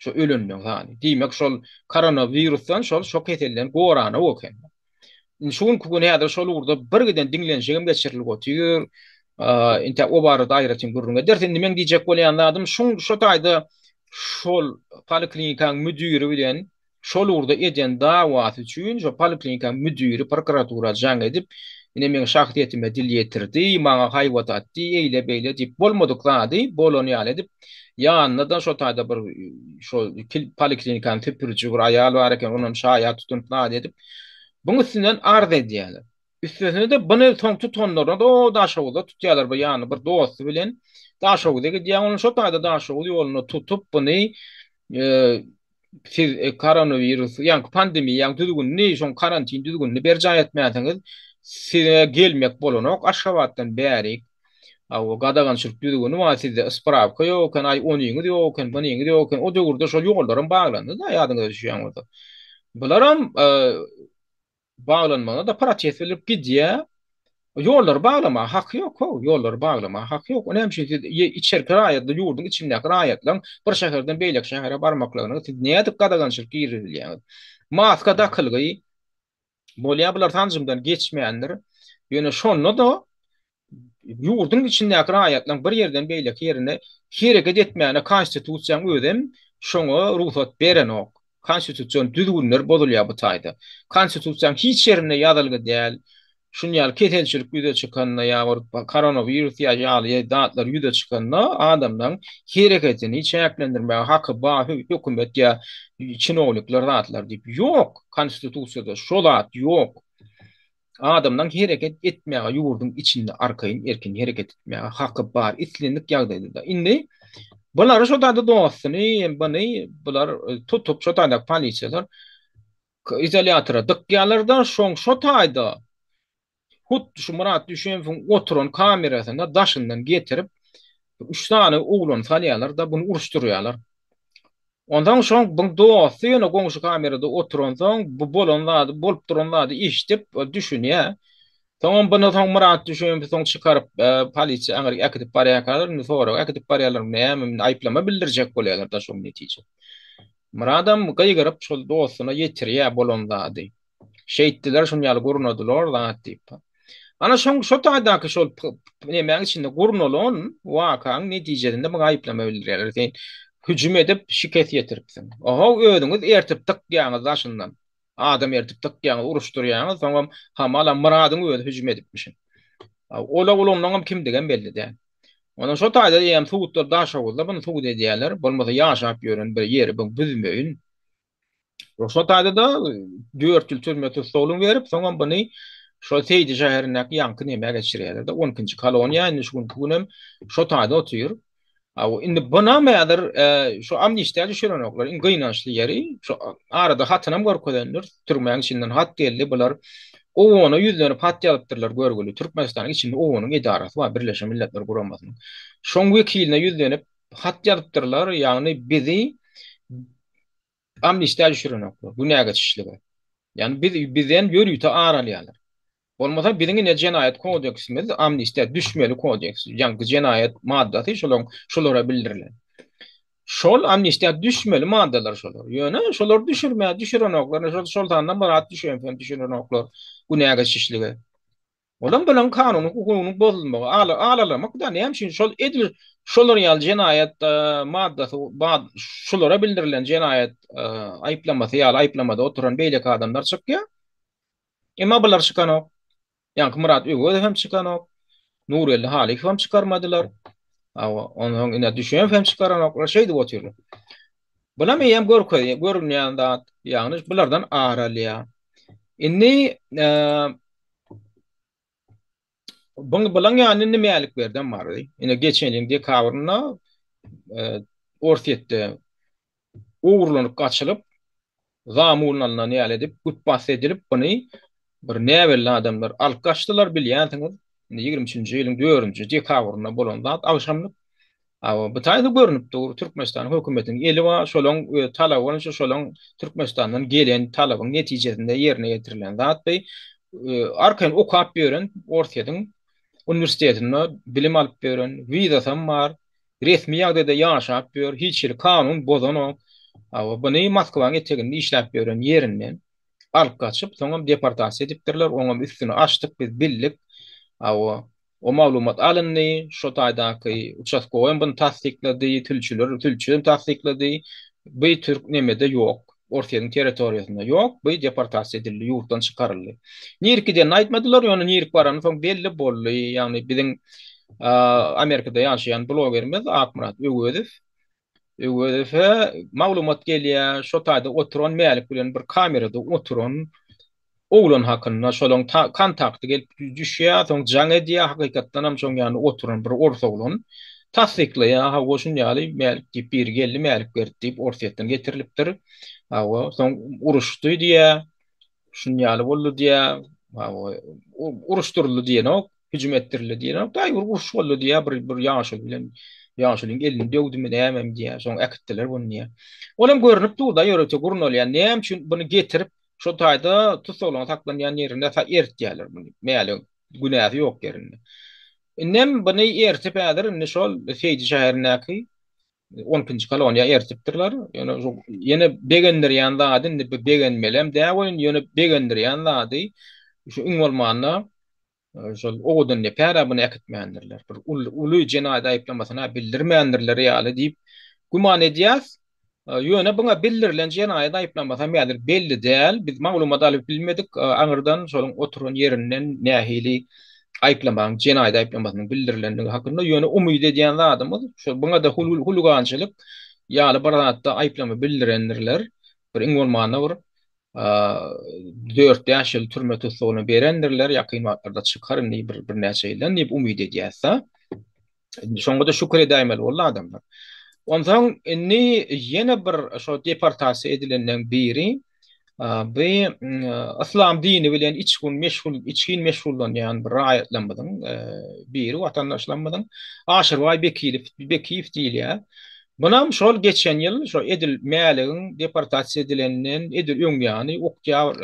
Şo ölenleň sany. Diýmek şol koronawirusdan şol şo keselden goranok eken. Indi şu günki gün häzir şol ugurda bir giden diňlenişigem geçirilip otyr. Intäk o barada aýratyn gürrüň ederis. Indi meň diýjek bolýan zadym şuň şo taýda şol poliklinikanyň müdiri bilen şol ugurda eden dawasy üçin şo poliklinikanyň müdiri prokuratura jaň edip, ine meň şahsyýetime dil ýetirdi, maňa haýbat atdy, eýle-beýle diýip bolmadyk zady bolan ýaly edip, ýanynda-da şo taýda bir şo poliklinikany süpüriji bir aýal bar eken, onam şaýat tutunyp zat edip, buň üstünden arz edýärler. Üstesine-de buny soň tutanlaryna-da o Daşoguzda tutýarlar bir ýany bir dosty bilen Daşoguza gidýär, ony şo taýda Daşoguz ýolunda tutup buny siz koronawirus, ýaňky pandemiýaň düzgünini, şoň karantin düzgünini berjaý etmänsiňiz, size gelmek bolanok Aşgabatdan bärik. Hawa, gadagançylyk düzgüni bar, sizde sprawka ýok eken, aý onyňyz ýok eken, bunyňyz ýok eken. O döwürde şol ýollaram baglandy-da, ýadyňyza düşýän bolsa. Bularam baglanmagyna-da protest bildirip gidýär. Ýollary baglamaga haky ýok how, ýollary baglamaga haky ýok. O näme üçin siz içerki raýatlar, ýurduň içindäki raýatlaryň bir şäherden beýleki şähere barmaklygyna siz nädip gadagançylyk girizilýäňiz? Maska dakylgy bolýar, bular sanjymdan geçmändir. Ýöne şonda-da ýurduň içindäki raýatlaryň bir ýerden beýleki ýerine hereket etmäne konstitusiýaň özem şoňa rugsat berenok. Konstitusion düzgünler bozulýar bu taýda. Konstitusiýaň hiç ýerinde ýazylgy däl. Şun ýaly keselçilik ýüze çykanda ýa bir koronawirus ýa ýaly zatlar ýüze çykanda adamlaryň hereketini çäklendirmäge haky bar hökümet ýa çinownikler zatlar diýip. Ýok konstitusiýada şo zat ýok. Adamlaň hereket etmäge ýurduň içinde arkaýyn erkin hereket etmäge haky bar islendik ýagdaýda-da. Indi bulary şo taýda dostuny hem buny bular tutup şo taýdaky polisiýalar izolýatora dykýarlar-da şoň şo taýda hut şu Myrat Düşemowyň oturan kamerasyna daşyndan getirip üç sany oglany salýarlar-da buny uruşdyrýarlar. Onsoň şoň bu dosty ýöne goňşy kamerada oturansoň bu bolan zady bolup duran zady eşidip düşünýär. Soňam buny soň Myrat Düşemowy soň çykaryp polisiýa aňryk äkidip barýarkalar indi soraga äkidip barýarlar näme indi aýyplama bildirjek bolýarlar-da şoň netije. Myradam gygyryp şol dostuna ýetirýär bolan zady. Şeýtdiler, şun ýaly gurnadylar zat diýip. Ana şoň şo taýdaky şol nemäň içinde gurnalan wakaň netijesinde muňa aýyplama bildirýärler. Sen hüjüm edip şikes ýetiripsiň. Oho özüňiz ertip dykýaňyz daşyndan. Adam ertip dykýaňyz, uruşdyrýaňyz, soňam hamala Myradyň özi hüjüm edipmişin. Ola olanlaňam kimdigem belli däl. Ondan şo taýda eýýäm sudda Daşoguzda bunu sud edýärler. Bolmasa ýaşap ýören bir ýeri bu büzmeýin. Şo taýda-da 4 ýyl türme tussaglygyny berip, soňam buny şo Seýdi şäherindäki ýaňky nämä geçirýärler-de, 12-nji koloniýa, indi şu günki günem şo taýda otyr. Indi bunam häzir şo amnistiýa düşürenoklar. Iň gynançly ýeri, şo arada hatynam görkezendir, türmäň içinden hat geldi, bular OON-a ýüzlenip hat ýazypdyrlar görgüli. Türkmenistanyň içinde OON-yň edarasy bar, Birleşen Milletler Guramasynyň. Şoň wekiline ýüzlenip hat ýazypdyrlar, ýagny bizi Amnistiýa düşürenoklar, günä geçişlige. Ýagny biz bizden ýörite ar alýarlar. Bolmasa biziň ine jenaýat kodeksimiz amnistiýa düşmeli kodeks, ýagny jenaýat maddasy şolaň şolara bildirilen. Şol amnistiýa düşmeli maddalar şolar. Ýöne şolar düşürmä düşürenoklar. Şol şol sanda Myrat Düşemow hem düşürenoklar günä geçişlige. Olam bilen kanuny hukugynyň bozulmagy, alalamak da näme üçin şol edil şolar ýaly jenaýat maddasy şulara bildirilen jenaýat aýyplamasy ýaly aýyplamada oturan beýleki adamlar çykýar. Emma bular çykanok. Ýaňky Myrat Öwezow hem çykanok. Nurgeldi Halykow hem çykarmadylar. Hawa, onsoň ine Düşemow hem çykaranoklar, şeýdip otyrlar. Bulam eýýäm görkezýär, görünýän zat, ýagny bulardan ar alýar. Indi Buň bulaň ýanynda indi Mälik Berdem bardy. Ine geçen ýylyň dekabrynda e, Orsýetde ogurlanyp gaçylyp, zamun alnan ýaly edip, güpbasdy edilip, buny bir näbelli adamlar alyp gaçdylar, bilýänsiňiz. Indi 23-nji ýylyň 4-nji dekabrynda bolan zat agşamlyk. Hawa, bu taýda görnüp dur, Türkmenistanyň hökümetiniň eli bar, şolaň öz talaby boýunça şolaň Türkmenistandan gelen talabyň netijesinde ýerine ýetirilen zat bu. Arkaýyn okap ýören Orsýetiň uniwersitetinde bilim alyp ýören, wizasam bar, resmi ýagdaýda ýaşap ýör, hiç hili kanun bozanok. Hawa, buny Moskwanyň eteginde işläp ýören ýerinden alyp gaçyp, soňam deportasiýa edipdirler, oňam üstüni açdyk biz bildik. Hawa, O maglumat alyndy, şo taýdaky uçastkowy hem buny tassyklady, sülçüler, sülçi hem tassyklady. Bu türk nemede ýok, Orsýetiň territoriýasynda ýok, bu deportasiýa edildi, ýurtdan çykaryldy. Nirik gidenini aýtmadylar, ýöne nirik barany soň belli boldy. Ýagny biziň Amerikada ýaşaýan blogerimiz Akmyrat Öwezow Öwezowe maglumat gelýär, şo taýda oturan Mälik bilen bir kamerada oturan oglan hakynda şolaň kontakty gelip düşýär, soň jaň edýär, hakykatdanam şoň ýanynda oturan bir ors oglan tassyklaýar, hawa şun ýaly Mälik diýip biri geldi, Mälik berdi diýip Orsýetden getirilipdir. Hawa, soň uruşdy diýýär, şun ýaly boldy diýýär, hawa, uruşdyryldy diýenok, hüjüm etdirildi diýenok, daýy bir uruş boldy diýýär, bir bir ýaşuly bilen ýaşulyň elini döwdümi nämemi diýýär, soň äkitdiler bunu diýýär. Olam görnüp dur-da ýörite gurnalýan, näme üçin buny getirip Şo taýda tussaglaryň saklanýan ýerinde eritýärler muny. Mäligiň günäsi ýok ýerinde. Indem buny eritip häzir indi şol Seýdi şäherindäki 12-nji koloniýa eritipdirler. Ýöne şu ýene begendirýän zady indi bu begenmelem däl welin ýöne begendirýän zady şu iň bolmanda Şol owadan depä-de buny äkitmändirler. Bir uly, uly jenaýat aýyplamasyna bildirmändirler ýaly diýip güman edýäs. Ýöne buňa bildirilen jenaýat aýyplamasam häzir belli däl. Biz maglumat alyp bilmedik. Aňyrdan şonuň oturan ýerinden nähili aýyplamaň, jenaýat aýyplamasynyň bildirilendigi hakynda. Ýöne umyt edýän zadymyz, şol buňa-da huligançylyk ýaly bir zatda aýyplama bildirendirler. Bir iň bolmanda bir. 4-5 ýyl türme tussaglygyna berendirler, ýakyn wagtlarda çykar indi bir birnäçe ýyldan diýip umyt edýäs-de. Indi şoňa-da şükür edäýmeli boldy adamlar. Onsoň indi ýene bir şo deportasiýa edilenleň biri bu yslam dini bilen içgin meşgul içgin meşgullanýan bir raýatlarymyzyň biri watandaşlarymyzyň Aşyrbaý Bekilow Bekiýew diýilýär. Bunam şol geçen ýyl şo edil Mäligiň deportasiýa edilenden edil öň ýany oktýabr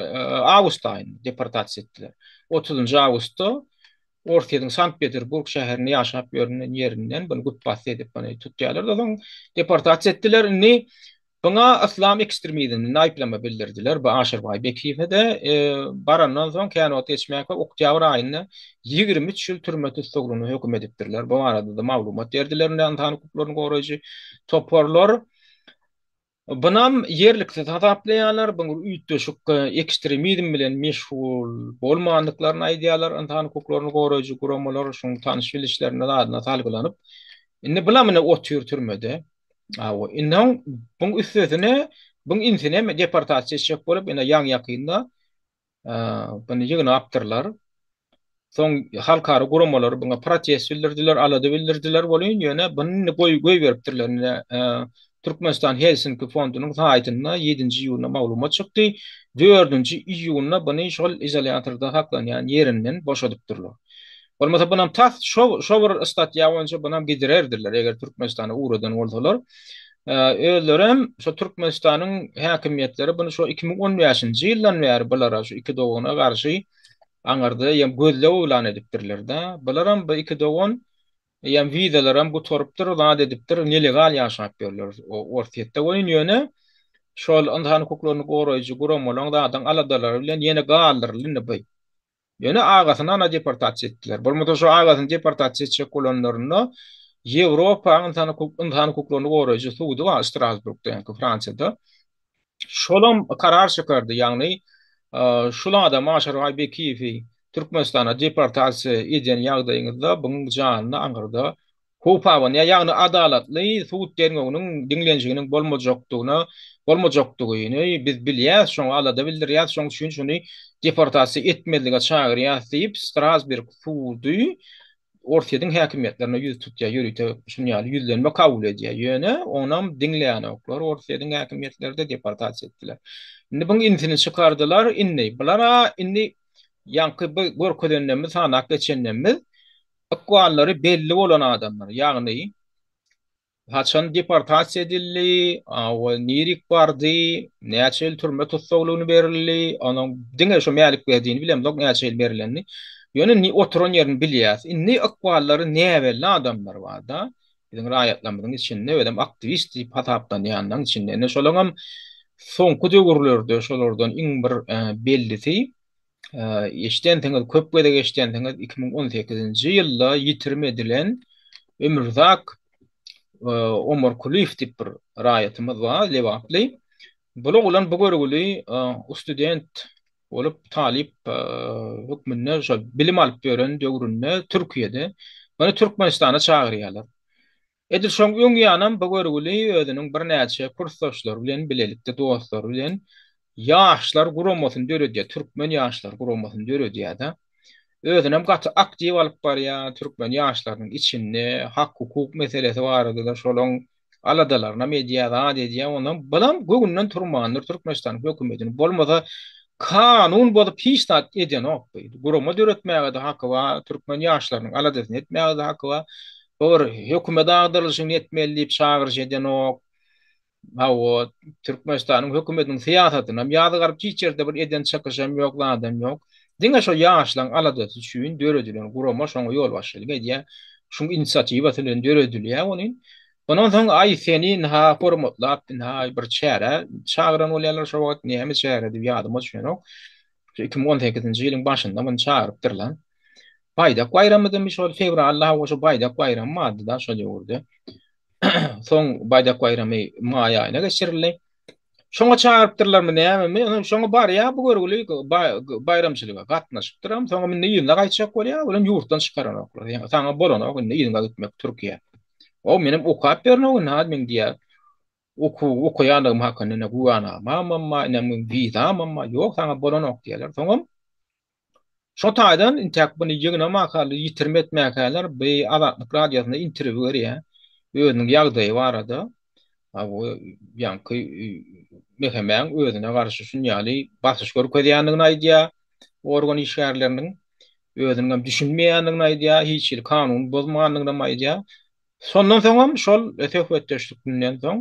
awgust aýynda deportasiýa etdiler. 30-njy awgustda Orsýetiň Sankt-Peterburg şäherinde ýaşap ýören ýerinden bunu güpbasdy edip muny tutýarlar-da soň deportasiýa etdiler. Indi buňa yslam ekstremizminde aýyplama bildirdiler. Bu Aşyrbaý Bekiýewe-de barandan soň kän wagt geçmänkä oktýabr aýynda 23 ýyl türme tussaglygyna höküm edipdirler. Bu barada-da maglumat berdiler indi ynsan hukuklaryny goraýjy toparlar. Bunam ýerliksiz hasaplaýarlar, bu bir üýtgeşik ekstremizm bilen meşgul bolmandyklaryny aýdýarlar, ynsan hukuklaryny goraýjy guramalar şuň tanyş-bilişlerine zadyna salgylanyp. Indi bulam ine otyr türmede. Hawa, indi buň üstesine buň insinem deportasiýa etjek bolup, ine ýaňy-ýakynda Buny ýygnapdyrlar. Soň halkara guramalary buňa protest bildirdiler, alada bildirdiler welin, ýöne buny indi goý goýberipdirler. Indi Türkmenistan Helsinki fondunyň saýtynda ýedinji iýunda maglumat çykdy. Dördünji iýunda buny şol izolýatorda saklanýan ýerinden boşadypdyrlar. Bolmasa bunam tas şo şo bir statýa boýunça bunam gidirerdiler, eger Türkmenistana ugradan bolsalar. Özlerem şo Türkmenistanyň häkimiýetleri buny şo 2015-nji ýyldan bäri bulara şu iki dogana garşy aňyrda ýa gözleg yglan edipdirler-de. Bularam bu iki dogan ýa wizalaram gutarypdyr, zat edipdir, nelegal ýaşap ýörler Orsýetde welin ýöne şol ynsan hukuklaryny goraýjy guramalaryň zadyň aladalary bilen ýene galdyryldy indi bu. Ýöne agasyny ana deportasiýa etdiler. Bolmasa şo agasyny deportasiýa etjek bolanlarynda Ýewropa ynsan hukuk ynsan hukuklaryny goraýjy sudy bar Strasburgda ýaňky Fransiýada. Şolam karar çykardy, ýagny şul adamy Aşyrbaý Bekiýewi Türkmenistana deportasiýa eden ýagdaýyňyzda buň janyna aňyrda Howp abanýar, ýagny adalatly sud derňewiniň diňlenişiginiň bolmajakdygyna bolmajakdygyny biz bilýäris, şoňa alada bildirýäris, şonuň üçin şuny deportasiýa etmezlige çagyrýarys diýip, Strasburg sudy Orsýetiň häkimiýetlerine ýüz tutýar, ýörite şunuň ýaly ýüzlenme kabul edýär. Ýöne onam diňlänoklar, Orsýetiň häkimiýetleri-de deportasiýa etdiler. Indi buň insini çykardylar, indi bular-a indi ýaňky bu görkezenlerimiz, sanap geçenlerimiz Ykballary belli bolan adamlar, ýagny haçan deportasiýa edildi, nirik bardy, näçe ýyl türme tussaglygyny berildi, onuň diňe şu Mälik Berdini bilemzok näçe ýyl berilenini. Ýöne oturan ýerini bilýäs. Indi ykballary näbelli adamlar bar-da, biziň raýatlarymyzyň içinde, özem aktiwist diýip hasaplanýanlaryň içinde. Indi şolaryňam soňky döwürlerde şolardan iň bir bellisi Eşidensiňiz, köp gezek eşidensiňiz, 2018-nji ýylda ýitirim edilen Ömürzak Omarkulyýew diýip bir raýatymyz bar, lebaply. Bul oglan bu görgüli student bolup, talyp hökmünde şol bilim alyp ýören döwründe Türkiýede ony Türkmenistana çagyrýarlar. Edil şoň öň ýanam bu görgüli özüniň birnäçe kursdaşlary bilen bilelikde dostlary bilen Ýaşlar guramasyny döredýär, Türkmen ýaşlar guramasyny döredýär-de. Özünem gaty aktiw alyp barýar, türkmen ýaşlarynyň içinde hak-hukuk meselesi barada-da şolaň aladalarynam edýär, zat edýär. Ondan bulam göwünden turmandyr Türkmenistanyň hökümetini. Bolmasa kanun bozup hiç zat edenok bu. Gurama döretmäge-de haky bar, türkmen ýaşlarynyň aladasyny etmäge-de haky bar. Bu bir hökümet agdarylyşyny etmeli diýip çagyryş edenok. Hawa, Türkmenistanyň hökümetiniň syýasatynam ýazgaryp hiç ýerde bir eden çykyşam ýok, zadam ýok. Diňe şo ýaşlaň aladasy üçin döredilen gurama şoňa ýolbaşçylyk edýär. Şuň inisiatiwasy bilen döredilýär ony. Ondan soň aý seni ynha hormatlap ynha bir çärä çagyran bolýarlar şo wagt näme çäre diýip ýadyma düşenok. Şu 2018-nji ýylyň başynda muny çagyrypdyrlar. Baýdak baýramydymy şol fewralda hawa şo baýdak baýramy bardy-da şo döwürde. Soň Baýdak baýramy maý aýyna geçirildi. Şoňa çagyrypdyrlarmy nämemi? Onam şoňa barýar bu görgüli baýramçylyga gatnaşypdyram. Soňam indi yzyna gaýtjak bolýar, olam ýurtdan çykaranoklar. Ýa saňa bolanok indi yzyňa gitmek Türkiýä. O menem okap ýörün o gün, hadi men diýýär. Okuw okaýandygym hakynda ine güwänamamam bar, ine meň wizamam bar. Ýok, saňa bolanok diýýärler. Soňam şo taýdan intäk muny ýygnamakalar, ýitirim etmäkäler bi Azatlyk Radiosynda interwýu berýär. Özüniň ýagdaýy barada. Bu ýaňky MHM-iň özüne garşy şun ýaly basyş görkezýändigini aýdýar organ işgärleriniň. Özüniňem düşünmeýändigini aýdýar, hiç hili kanuny bozmandygynam aýdýar. Şondan soňam şol söhbetdeşlikden soň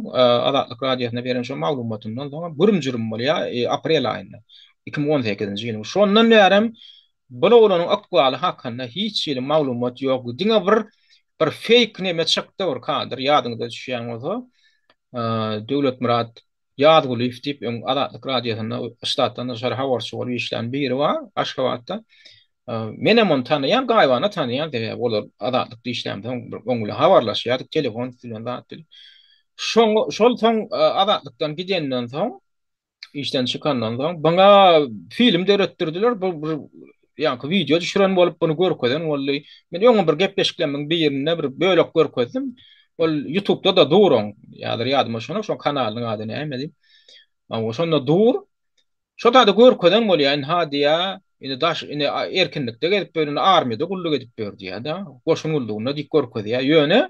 Azatlyk Radiosyna beren şol maglumatyndan soňam gürüm-jürüm bolýar aprel aýynda 2018-nji ýylyň. Şondan bärem bul oglanyň ykbaly hakynda hiç hili maglumat ýok. Diňe bir bir feýk neme çykdy bir kadr ýadyňyza düşýän bolsa Döwletmyrat Ýazgulyýew diýip öň Azatlyk Radiosynda ştatdan daşary habarçy bolup işlän biri bar Aşgabatda. Menem ony tanaýan, gaýybana tanaýan, sebäbi olar Azatlykda işlämsoň bir oň bilen habarlaşýardyk, telefon üsti bilen zat bilen. Şoň şol soň Azatlykdan gidenden soň, işden çykandan soň buňa film döretdirdiler. Bu bir ýaňky wideo düşüren bolup bunu görkezen boldy. Men öňem bir gepleşiklerimiň birinde bir bölek görkezdim. Ol YouTube'da-da dur oň. Häzir ýadyma düşenok, şoň kanalynyň ady näme diýip. Hawa, şonda dur. Şo taýda görkezen bolýar, ynha diýýär, indi daş, indi erkinlikde gezip ýör, indi armiýada gulluk edip ýör diýýär-de, goşun gullugynda diýip görkezýär. Ýöne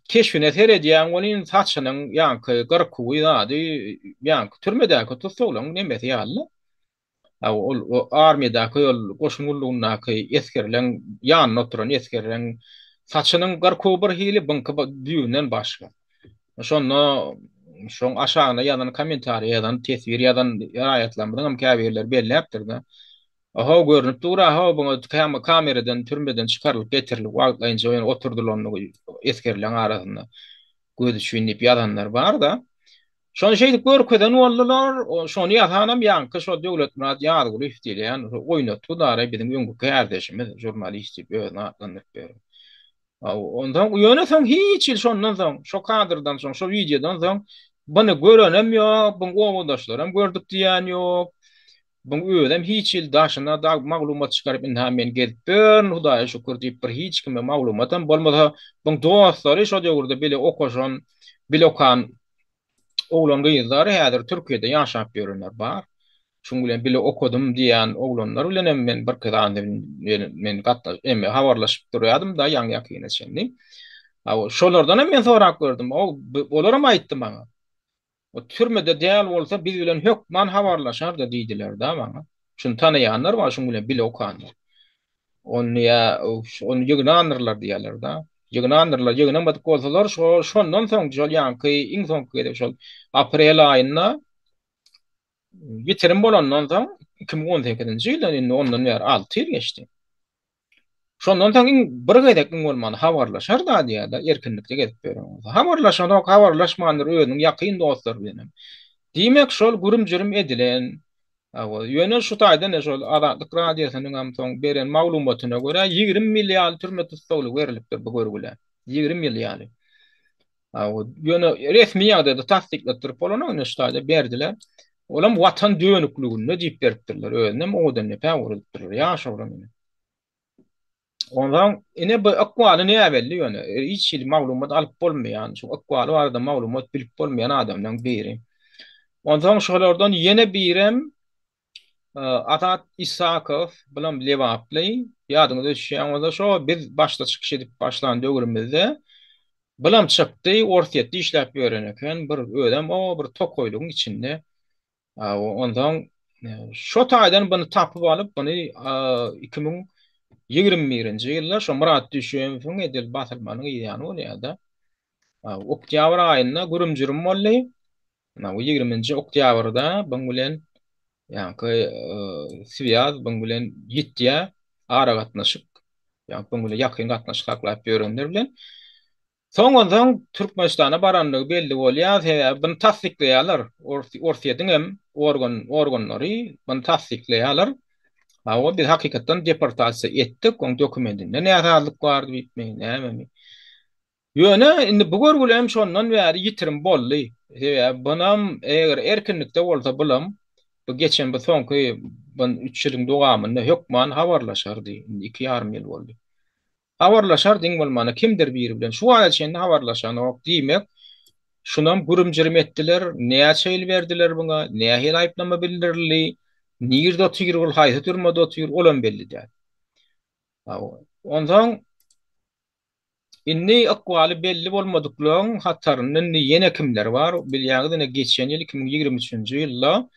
keşbine seredýäň welin saçynyň ýaňky gyrkuwy zady ýaňky türmedäki tussaglaryň nemesi ýaly-da. Ol armiýadaky ol goşun gullugyndaky esgerleň ýanynda oturan esgerleň saçynyň gyrkuwy bir hili, buňky düýbünden başga. Şonda şoň aşagyna ýazan kommentariýa ýazan, teswir ýazan raýatlarymyzyň hem käbirleri belläpdir-de. Ahow görnüp dur, ahow buňa kameradan, türmeden çykarylyp getirilip wagtlaýynça ýöne oturdylandygy esgerleň arasynda göz üçin diýip ýazanlar bar-da. Şony şeýdip görkezen boldular. Şony ýasanam ýaňky şo Döwletmyrat Ýazgulyýew diýilýän oýnatgy dara biziň öňki kärdeşimiz, žurnalist diýip özüni atlandyryp ýör. Onsoň ýöne soň hiç hili şondan soň, şo kadrdan soň, şo wideodan soň buny görenem ýok, buň obadaşlaram gördük diýýän ýok. Buň özem hiç hili daşyna da maglumat çykaryp ynha men gezip ýörün Hudaýa şükür diýip bir hiç kime maglumatam bolmasa buň dostlary şo döwürde bile okaşan, bile okan oglan gyzlar häzir Türkiýede ýaşap ýörenler bar. Şuň bilen bile okadym diýýän oglanlar bilen hem men birki sany men gatnaş eme habarlaşyp durýardym da ýaňy ýakyna çenli. Şolardan hem men sorap gördüm. Olaram aýtdy maňa. O türmede däl bolsa biz bilen hökman habarlaşardy diýdiler-dä maňa. Şuny tanaýanlar bar, şuň bilen bile okanlar. Ony ýa ony ýygnandyrlar diýýärler-dä. Ýygnandyrlar, ýygnamadyk bolsalar şo şondan soň şol ýaňky iň soňky gezek şol aprel aýynda ýitirim bolandan soň 2018-nji ýyldan indi ondan bäri 6 ýyl geçdi. Şondan soň iň bir gezek iň bolmanda habarlaşar da diýýär-de, erkinlikde gezip ýören bolsa. Habarlaşanok, habarlaşmandyr özüniň ýakyn dostlary bilenem. Diýmek, şol gürüm-jürüm edilen. Hawa, ýöne şu taýdan şol Azatlyk Radiosynyň hem soň beren maglumatyna görä, 20 ýyl ýaly türme tussaglygy berlipdir bu görgülä. 20 ýyl ýaly. Hawa, ýöne resmi ýagdaýda tassyklatdyryp bolanok, ine şu taýda berdiler. Olam watan dönükliginde diýip beripdirler. Özünem owadan depä ugradypdyrlar. Ýaş oglan ine. Onsoň ine bu ykbaly näbelli ýöne hiç hili maglumat alyp bolmaýan, şu ykbaly barada maglumat bilip bolmaýan adamlaryň biri. Onsoň şolardan ýene birem Azat Isakow, bulam lebaply, ýadyňyza düşýän bolsa şo biz başda çykyş edip başlan döwrümizde bulam çykdy, Orsýetde işläp ýören eken, bir özem o bir tokaýlygyň içinde Onsoň şo taýdan buny tapyp alyp, buny 2021-nji ýylda şo Myrat Düşemowyň edil basylmanyň ýany bolýar-da. Oktýabr aýynda gürüm-jürüm boldy. Bu 20-nji oktýabrda buň bilen ýaňky swýaz buň bilen ýitýär, aragatnaşyk, ýa buň bilen ýakyn gatnaşyk saklap ýörenler bilen. Soň onsoň Türkmenistana barandygy belli bolýar, sebäbi buny tassyklaýarlar. Orsýetiň hem organ organlary buny tassyklaýarlar. Hawa, biz hakykatdan deportasiýa etdik, oň dokumentinde näsazlyk bar diýipmi, nämemi. Ýöne indi bu görgüli hem şondan bäri ýitirim boldy. Sebäbi bunam eger erkinlikde bolsa bulam bu geçen bu soňky bu üç ýylyň dowamynda hökman habarlaşardy. Indi iki ýarym ýyl boldy. Habarlaşardy iň bolmanda kimdir biri bilen. Şu wagta çenli habarlaşanok. Diýmek, Şunam gürüm-jürüm etdiler. Näçe ýyl berdiler buňa, nähili aýyplama bildirildi, nirde otyr ol, haýsy türmede otyr, olam belli däl. Onsoň indi ykbaly belli bolmadyklaryň hatarynda indi ýene kimler bar? Bilýäňiz, ine geçen ýyl 2023-nji ýylda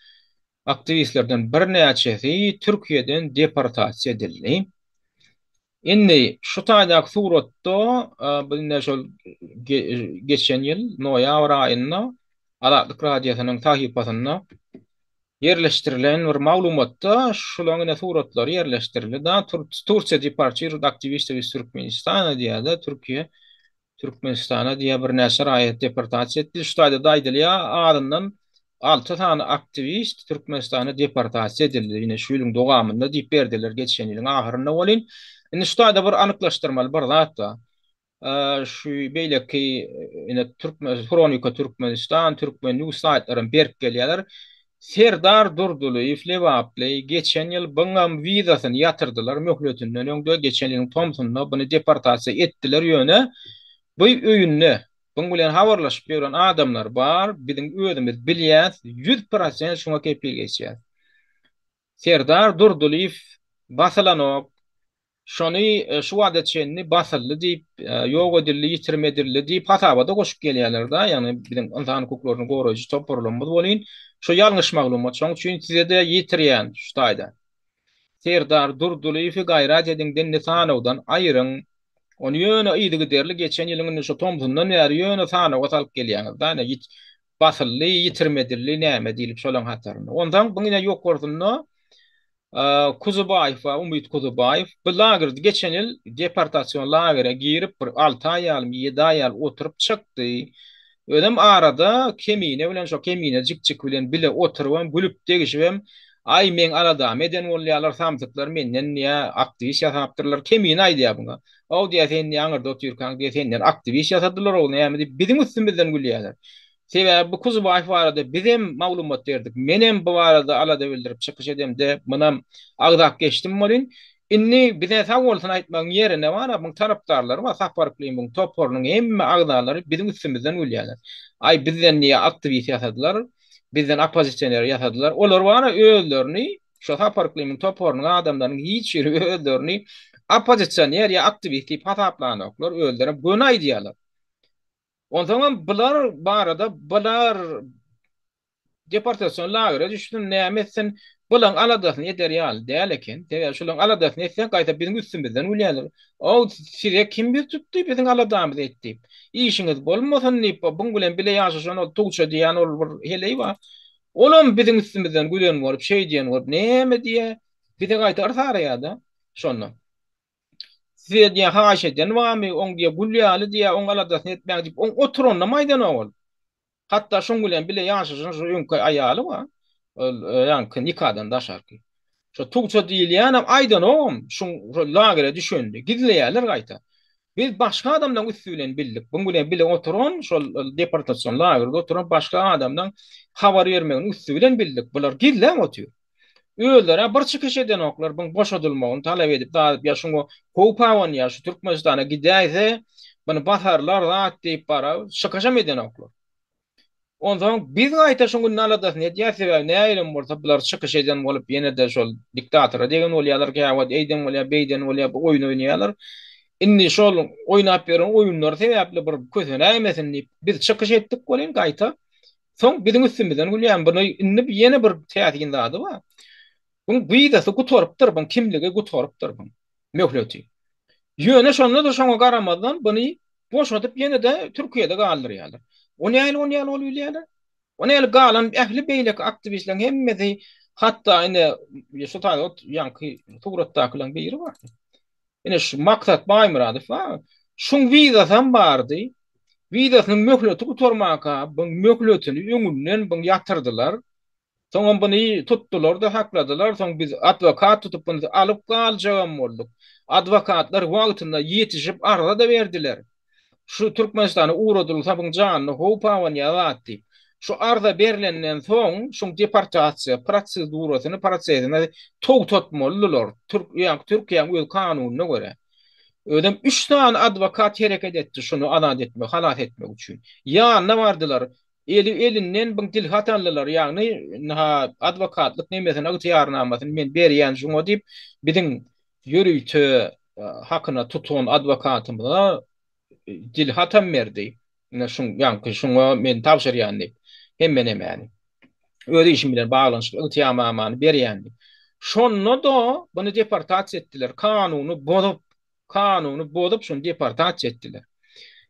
aktiwistlerden birnäçesi Türkiýeden deportasiýa edildi. Indi şu taýdaky suratda bu indi şol geçen ýyl noýabr aýynda Azatlyk Radiosynyň sahypasynda ýerleşdirilen bir maglumatda şulaň ine suratlary ýerleşdirildi da Tursiýa deportirowat aktiwistov iz Türkmenistana diýýär-de Türkiýe Türkmenistana diýýär birnäçe raýat deportasiýa etdi. Şu taýda-da aýdylýar azyndan alty sany aktiwist Türkmenistana deportasiýa edildi ine şu ýylyň dowamynda diýip berdiler geçen ýylyň ahyrynda welin indi şu taýda bir anyklaşdyrmaly bir zat bar. Şu beýleki ine Türkmen Hronika Türkmenistan, Türkmen News saýtlaram berip gelýärler. Serdar Durdylyýew Lebaply geçen ýyl buňam wizasyny ýatyrdylar möhletinden öňde geçen ýylyň tomsunda buny deportasiýa etdiler ýöne bu öýünde buň bilen habarlaşyp ýören adamlar bar biziň özümiz bilýäs 100% şuňa kepil geçýäs. Serdar Durdylyýew basylanok Şony şu wagta çenli basyldy diýip, ýok edildi, ýitirim edildi diýip hasaba-da goşup gelýärler-de, ýagny biziň ynsan hukuklaryny goraýjy toparlarymyz welin, şu ýalňyş maglumat, şonuň üçin size-de ýetirýän şu taýda. Serdar Durdylyýewi gaýrat ediň indi sanawdan aýyryň. Ony ýöne yzygiderli geçen ýylyň indi şu tomsundan bäri ýöne sanawa salyp gelýäňiz-da, ine basyldy, ýitirim edildi, näme diýlip şolaň hatarynda. Onsoň bu ine ýokarsynda Kuzubaýew we Umyt Kuzubaýew bu lagerde geçen ýyl deportasion lagere girip bir 6 aý ýalymy 7 aý ýaly oturyp çykdy. Özem arada Kemine bilen şo Kemine jikjik bilen bile oturybam gülüp degişibem aý meň aladamy eden bolýarlar samsyklar menden diýä aktiwist ýasapdyrlar Kemine aýdýar buňa. Ow diýä sen diýä aňyrda otyrkaň diýä senden aktiwist ýasadylar ow näme diýip biziň üstümizden gülýärler. Sebäbi bu Kuzubaýew barada bizem maglumat berdik. Menem bu barada alada bildirip çykyş edemde, munam agzap geçdim welin, indi bize sag bolsun aýtmagyň ýerine bar-a, muň tarapdarlary bar, Sapar Yklymyň toparynyň hemme agzalary biziň üstümizden gülýärler. Aý, bizden diýýär aktiwist ýasadylar, bizden oppozisioner ýasadylar. Olar bar-a özlerini, şo Sapar Yklymyň toparynyň adamlarynyň hiç biri özlerini oppozisioner ýa aktiwist diýip hasaplanoklar, özlerem göni aýdýarlar. Onsoňam bular barada bular deportasion lagere düşsün, näme etsin, bulaň aladasyny eder ýaly däl eken. Sebäbi şulaň aladasyny etseň, gaýta biziň üstümizden gülýärler. Ow, size kim ýüz tutdy, biziň aladamyzy et diýip. Işiňiz bolmasyn diýip, buň bilen bile ýaşaşan ol Tugça diýýän ol bir heleý bar. Olam biziň üstümizden gülen bolup, şeý diýen bolup, näme diýýär, bize gaýta yrs araýar-da şonda. Size diýýär, haýyş eden barmy, oň diýýär, gül ýaly diýýär, oň aladasyny etmäň diýip, oň oturanynam aýdanok ol. Hatda şoň bilen bile ýaşaşan şu öňki aýaly bar, ol ýaňky nikadan daşarky. Şo Tugça diýilýänem aýdanogam, şuň şo lagere düşenini, gizleýärler gaýta. Biz başga adamlaryň üsti bilen bildik. Buň bilen bile oturan, şol deportasion lagerde oturan başga adamlaryň habar bermeginiň üsti bilen bildik. Bular gizläp otyr. Özleri bir çykyş edenoklar buň boşadylmagyny talap edip zat ýa şuňa howp abanýar şu Türkmenistana gidäýse buny basarlar zat diýip bara çykyşam edenoklar. Onsoň biz gaýta şuň indi aladasyny edýäs sebäbi nähilem bolsa bular çykyş eden bolup ýene-de şol diktatora degen bolýarlar käwagt eýden bolýar beýden bolýar bu oýun oýnaýarlar. Indi şol oýnap ýören oýunlary sebäpli bir kösenäýmesin diýip biz çykyş etdik welin gaýta Soň biziň üstümizden gülýän buny indi ýene bir täsin zady bar. Buň wizasy gutarypdyr, buň kimligi gutarypdyr buň möhleti. Ýöne şonda-da şoňa garamazdan buny boşadyp ýene-de Türkiýede galdyrýarlar. O nähili on ýaly bolup bilýärler? O nähili galan ähli beýleki aktiwistleriň hemmesi hatda ine şu taýda ýaňky suratdakylaryň biri bar. Ine şu Maksat Baýmyradow bar. Şuň wizasam bardy. Wizasynyň möhleti gutarmanka, buň möhletini öňünden buň ýatyrdylar. Soňam buny tutdular-da sakladylar. Soň biz adwokat tutup buny alyp galjagam bolduk. Adwokatlar wagtynda ýetişip arza-da berdiler. Şu Türkmenistana ugradylsa buň janyna howp abanýar zat diýip. Şu arza berlenden soň şuň deportasiýa prosedurasyny, prosesini togtatmalydylar. Türk, ýa Türkiýäň öz kanunyna görä. Özem üç sany adwokat hereket etdi şuny azat etmek, halas etmek üçin. Ýanyna bardylar. Eli elinden bir dilhat aldylar, ýagny ynha adwokatlyk nemesini, ygtyýarnamasyny men berýän şuňa diýip, biziň ýörite hakyna tutan adwokatymyza dilhatam berdi. Ine şuň, ýaňky şuňa men tabşyrýan diýip, hemme nemäni. Öz işim bilen baglanyşykly ygtyýarnamany berýän diýip. Şonda-da buny deportasiýa etdiler. Kanuny bozup, kanuny bozup şuny deportasiýa etdiler.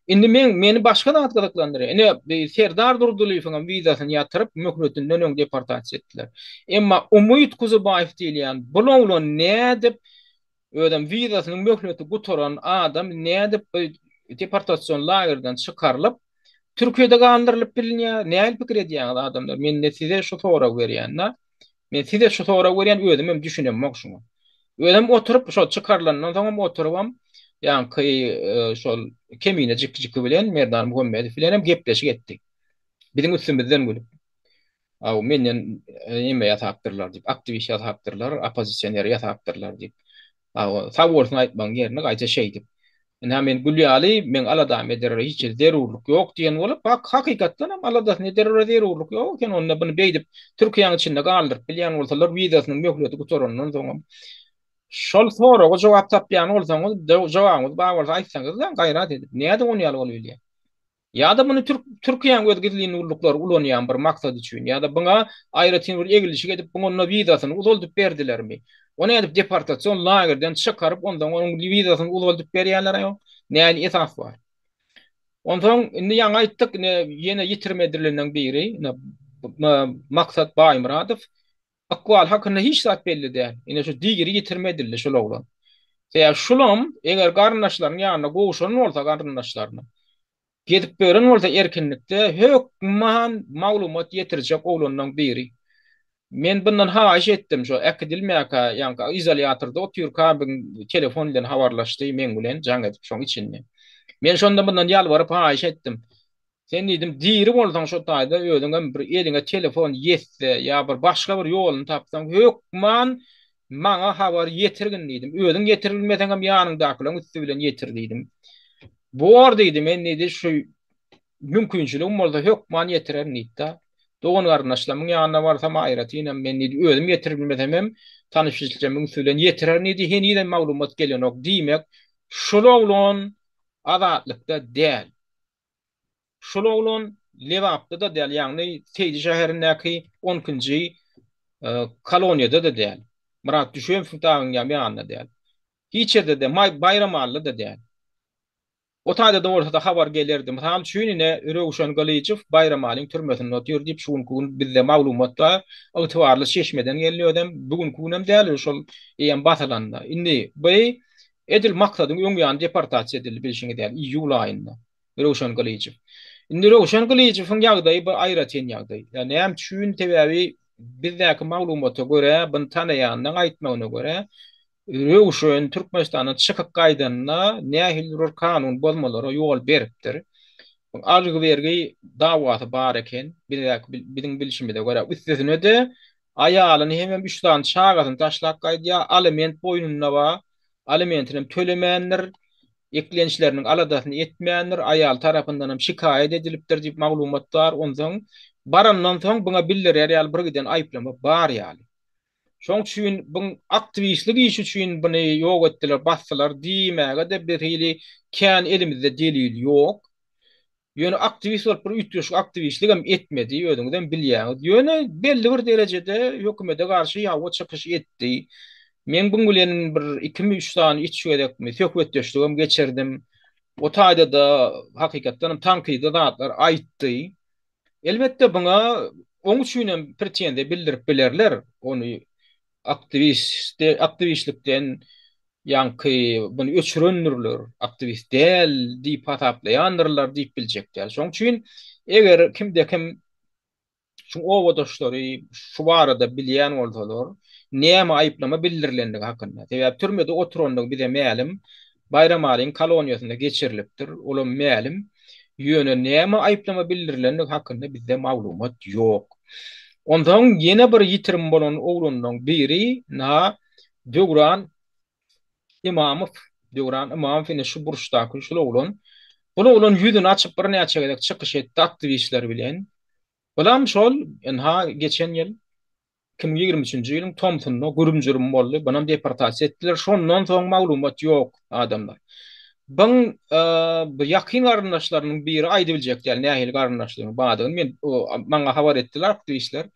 Indi men meni başga zat gyzyklandyrýar. Ine Serdar Durdylyýewiň hem wizasyny ýatyryp, möhletinden öň deportasiýa etdiler. Emma Umyt Kuzubaýew diýilýän bul oglan nädip özem wizasynyň möhleti gutaran adam nädip bu deportasion lagerden çykarylyp Türkiýede galdyrylyp bilinýär? Nähili pikir edýäňiz adamlar? Men indi size şu soragy berýän-de. Men size şu soragy berýän, özüm hem düşünemok şuňa. Özüm oturyp, şol çykarylandan soňam oturybam, ýaňky şol Kemine jikjiki bilen, Merdan Muhammedow bilen hem gepleşik etdik. Biziň üstümizden gülüp. Aw, menden neme ýasapdyrlar diýip, aktiwist ýasapdyrlar, oppozisioner ýasapdyrlar diýip. Aw, sag bolsun aýtmagyň ýerine gaýta şeýdip. Ynha men gül ýaly, meň aladamy ederere hiç hili zerurlyk ýok diýen bolup, hak, hakykatdan hem aladasyny ederere zerurlyk ýok eken, onda buny beýdip Türkiýäň içinde galdyryp bilýän bolsalar, wizasynyň möhleti gutarandan soňam. Şol soraga jogap tapýan bolsaňyz, jogabyňyz bar bolsa aýtsaňyzlaň, gaýrat edip, nädip ony ýaly bolubilýär? Ýa-da muny türk Türkiýäň öz gizlin gulluklary ulanýan bir maksat üçin, ýa-da buňa aýratyn bir eglişik edip buňa onda wizasyny uzaldyp berdilermi? O nädip deportasion lagerden çykaryp onsoň onuň wizasyny uzaldyp berýärler aýol? Nähili esas bar? Onsoň indi ýaňy aýtdyk ine ýene ýitirim edileniň biri ine Maksat Baýmyradow Ykbaly hakynda hiç zat belli däl. Ine şu diri ýitirim edildi şul oglan. Sebäbi şulam eger garyndaşlarynyň ýanyna gowşan bolsa garyndaşlaryna, gezip ýören bolsa erkinlikde hökman maglumat ýetirjek oglanlaň biri. Men bundan haýyş etdim şo äkidilmäkä ýaňky izolýatorda otyrka bir telefon bilen habarlaşdy meň bilen jaň edip şoň içinde. Men şonda bundan ýalbaryp haýyş etdim. Sen diýdim, diri bolsaň şo taýda özüňem bir eliňe telefon ýetse ýa bir başga bir ýoluny tapsaň hökman maňa habar ýetirgin diýdim. Özüň ýetiribilmeseňem ýanyňdakylaryň üsti bilen ýetir diýdim. Bor diýdi, men diýdi şu mümkinçiligim bolsa hökman ýetirerin diýdi-de. Dogan-garyndaşlarymyň ýanyna barsam aýratynam men diýdi özüm ýetiribilmesem hem tanyş-bilişlerimiň üsti bilen ýetirerin diýdi. Henizem maglumat gelenok. Diýmek, şul oglan azatlykda däl. Şol oglan Lebapda-da däl, ýagny Seýdi şäherindäki on ikinji koloniýada-da däl. Myrat Düşemowyň dagyň ýanynda däl. Hiç ýerde-de, Baýramalyda-da däl. O taýda-da bolsa-da habar gelerdi. Mysal üçin, ine, Röwşen Gylyjow Baýramalyň türmesinde otyr diýip, şu günki gün bizde maglumat bar. Ygtybarly çeşmeden geldi özem. Bu günki günem däl, şol eýýäm basylanda. Indi bu Edil Maksadyň öň ýany deportasiýa edildi bilşiňiz ýaly iýul aýynda Röwşen Gylyjow. Indi Röwşen Gylyjowyň ýagdaýy bir aýratyn ýagdaý. Ýa näme üçin sebäbi bizdäki maglumata görä buny tanaýanyň aýtmagyna görä Röwşen Türkmenistandan çykyp gaýdanda nähilidir bir kanun bozmalara ýol beripdir. Algy-bergi dawasy bar eken bizdäki biziň bilşimize görä. Üstesine-de Aýalyny hemem üç sany çagasyny taşlap gaýdýar. Aliment boýnunda bar. Alimentinem tölemändir. Eklençleriniň aladasyny etmändir. Aýaly tarapyndanam şikaýat edilipdir diýip maglumat bar. Onsoň barandan soň buňa bildirýär ýaly birgiden aýyplama bar ýaly. Şoň üçin buň aktiwistlik işi üçin buny ýok etdiler, basdylar diýmäge-de birhili kän elimizde delil ýok. Ýöne aktiwist bolup bir üýtgeşik aktiwistligem etmedi, özüňizem bilýäňiz. Ýöne belli bir derejede hökümete garşy ýawa çykyş etdi. Men buň bilen bir ikimi, üç sany üç gezekmi söhbetdeşligem geçirdim. O taýda-da hakykatdanam tankydy zatlar aýtdy. Elbetde buňa oň üçinem pretenziýa bildirip bilerler. Ony aktiwist aktiwistlikden ýaňky buny öçürendirler, aktiwist däl diýip hasaplaýandyrlar diýip biljek däl. Şonuň üçin eger kimde-kim şu obadaşlary şu barada bilýän bolsalar, näme aýyplama bildirilendigi hakynda. Sebäbi türmede oturandygy bize mälim. Baýramalyň koloniýasynda geçirilipdir, olam mälim. Ýöne näme aýyplama bildirilendigi hakynda bizde maglumat ýok. Onsoň ýene bir ýitirim bolan oglanlaryň biri, na, Döwran Imamow. Döwran Ymamow ine şu burçdaky şul oglan. Bul oglan ýüzüni açyp birnäçe gezek çykyş etdi aktiwistler bilen. Bulam şol ynha geçen ýyl 2023-nji ýylyň tomsunda gürüm-jürüm boldy. Bunam deportasiýa etdiler. Şondan soň maglumat ýok adamlar. Byň bu ýakyn garyndaşlarynyň biri aýdybiljek däl nähili garyndaşlygynyň bardygyny. Men maňa habar etdiler aktiwistler.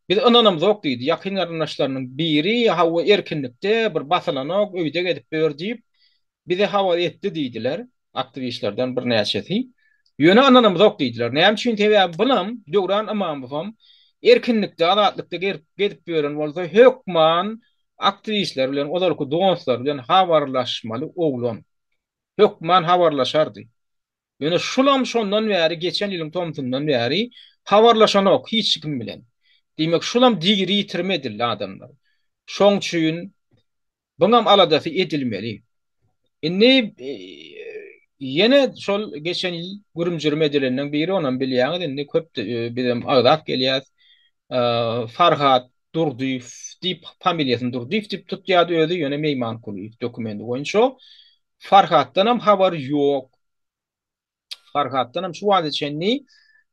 Biz ynanamzok diýdi. Ýakyn garyndaşlarynyň biri hawa erkinlikde bir basylanok öýde gezip ýör diýip bize habar etdi diýdiler aktiwistlerden birnäçesi. Ýöne ynanamzok diýdiler. Näme üçin sebäbi bulam Döwran Ymamowam erkinlikde azatlykda gezip ýören bolsa hökman aktiwistler bilen ozalky dostlary bilen habarlaşmaly oglan. Hökman habarlaşardy. Ýöne şulam şondan bäri geçen ýylyň tomsundan bäri habarlaşanok hiç kim bilen. Diýmek şulam diri ýitirim edildi adamlar. Şoň üçin buňam aladasy edilmeli. Indi ýene şol geçen ýyl gürüm-jürüm edileniň biri onam bilýäňiz indi köp bizem agzap gelýäs. Farhat Durdyýew diýip familiýasyny Durdyýew diýip tutýardy özi ýöne Meýmankulyýew dokumendi boýunça. Farhatdanam habar ýok. Farhatdanam şu wagta çenli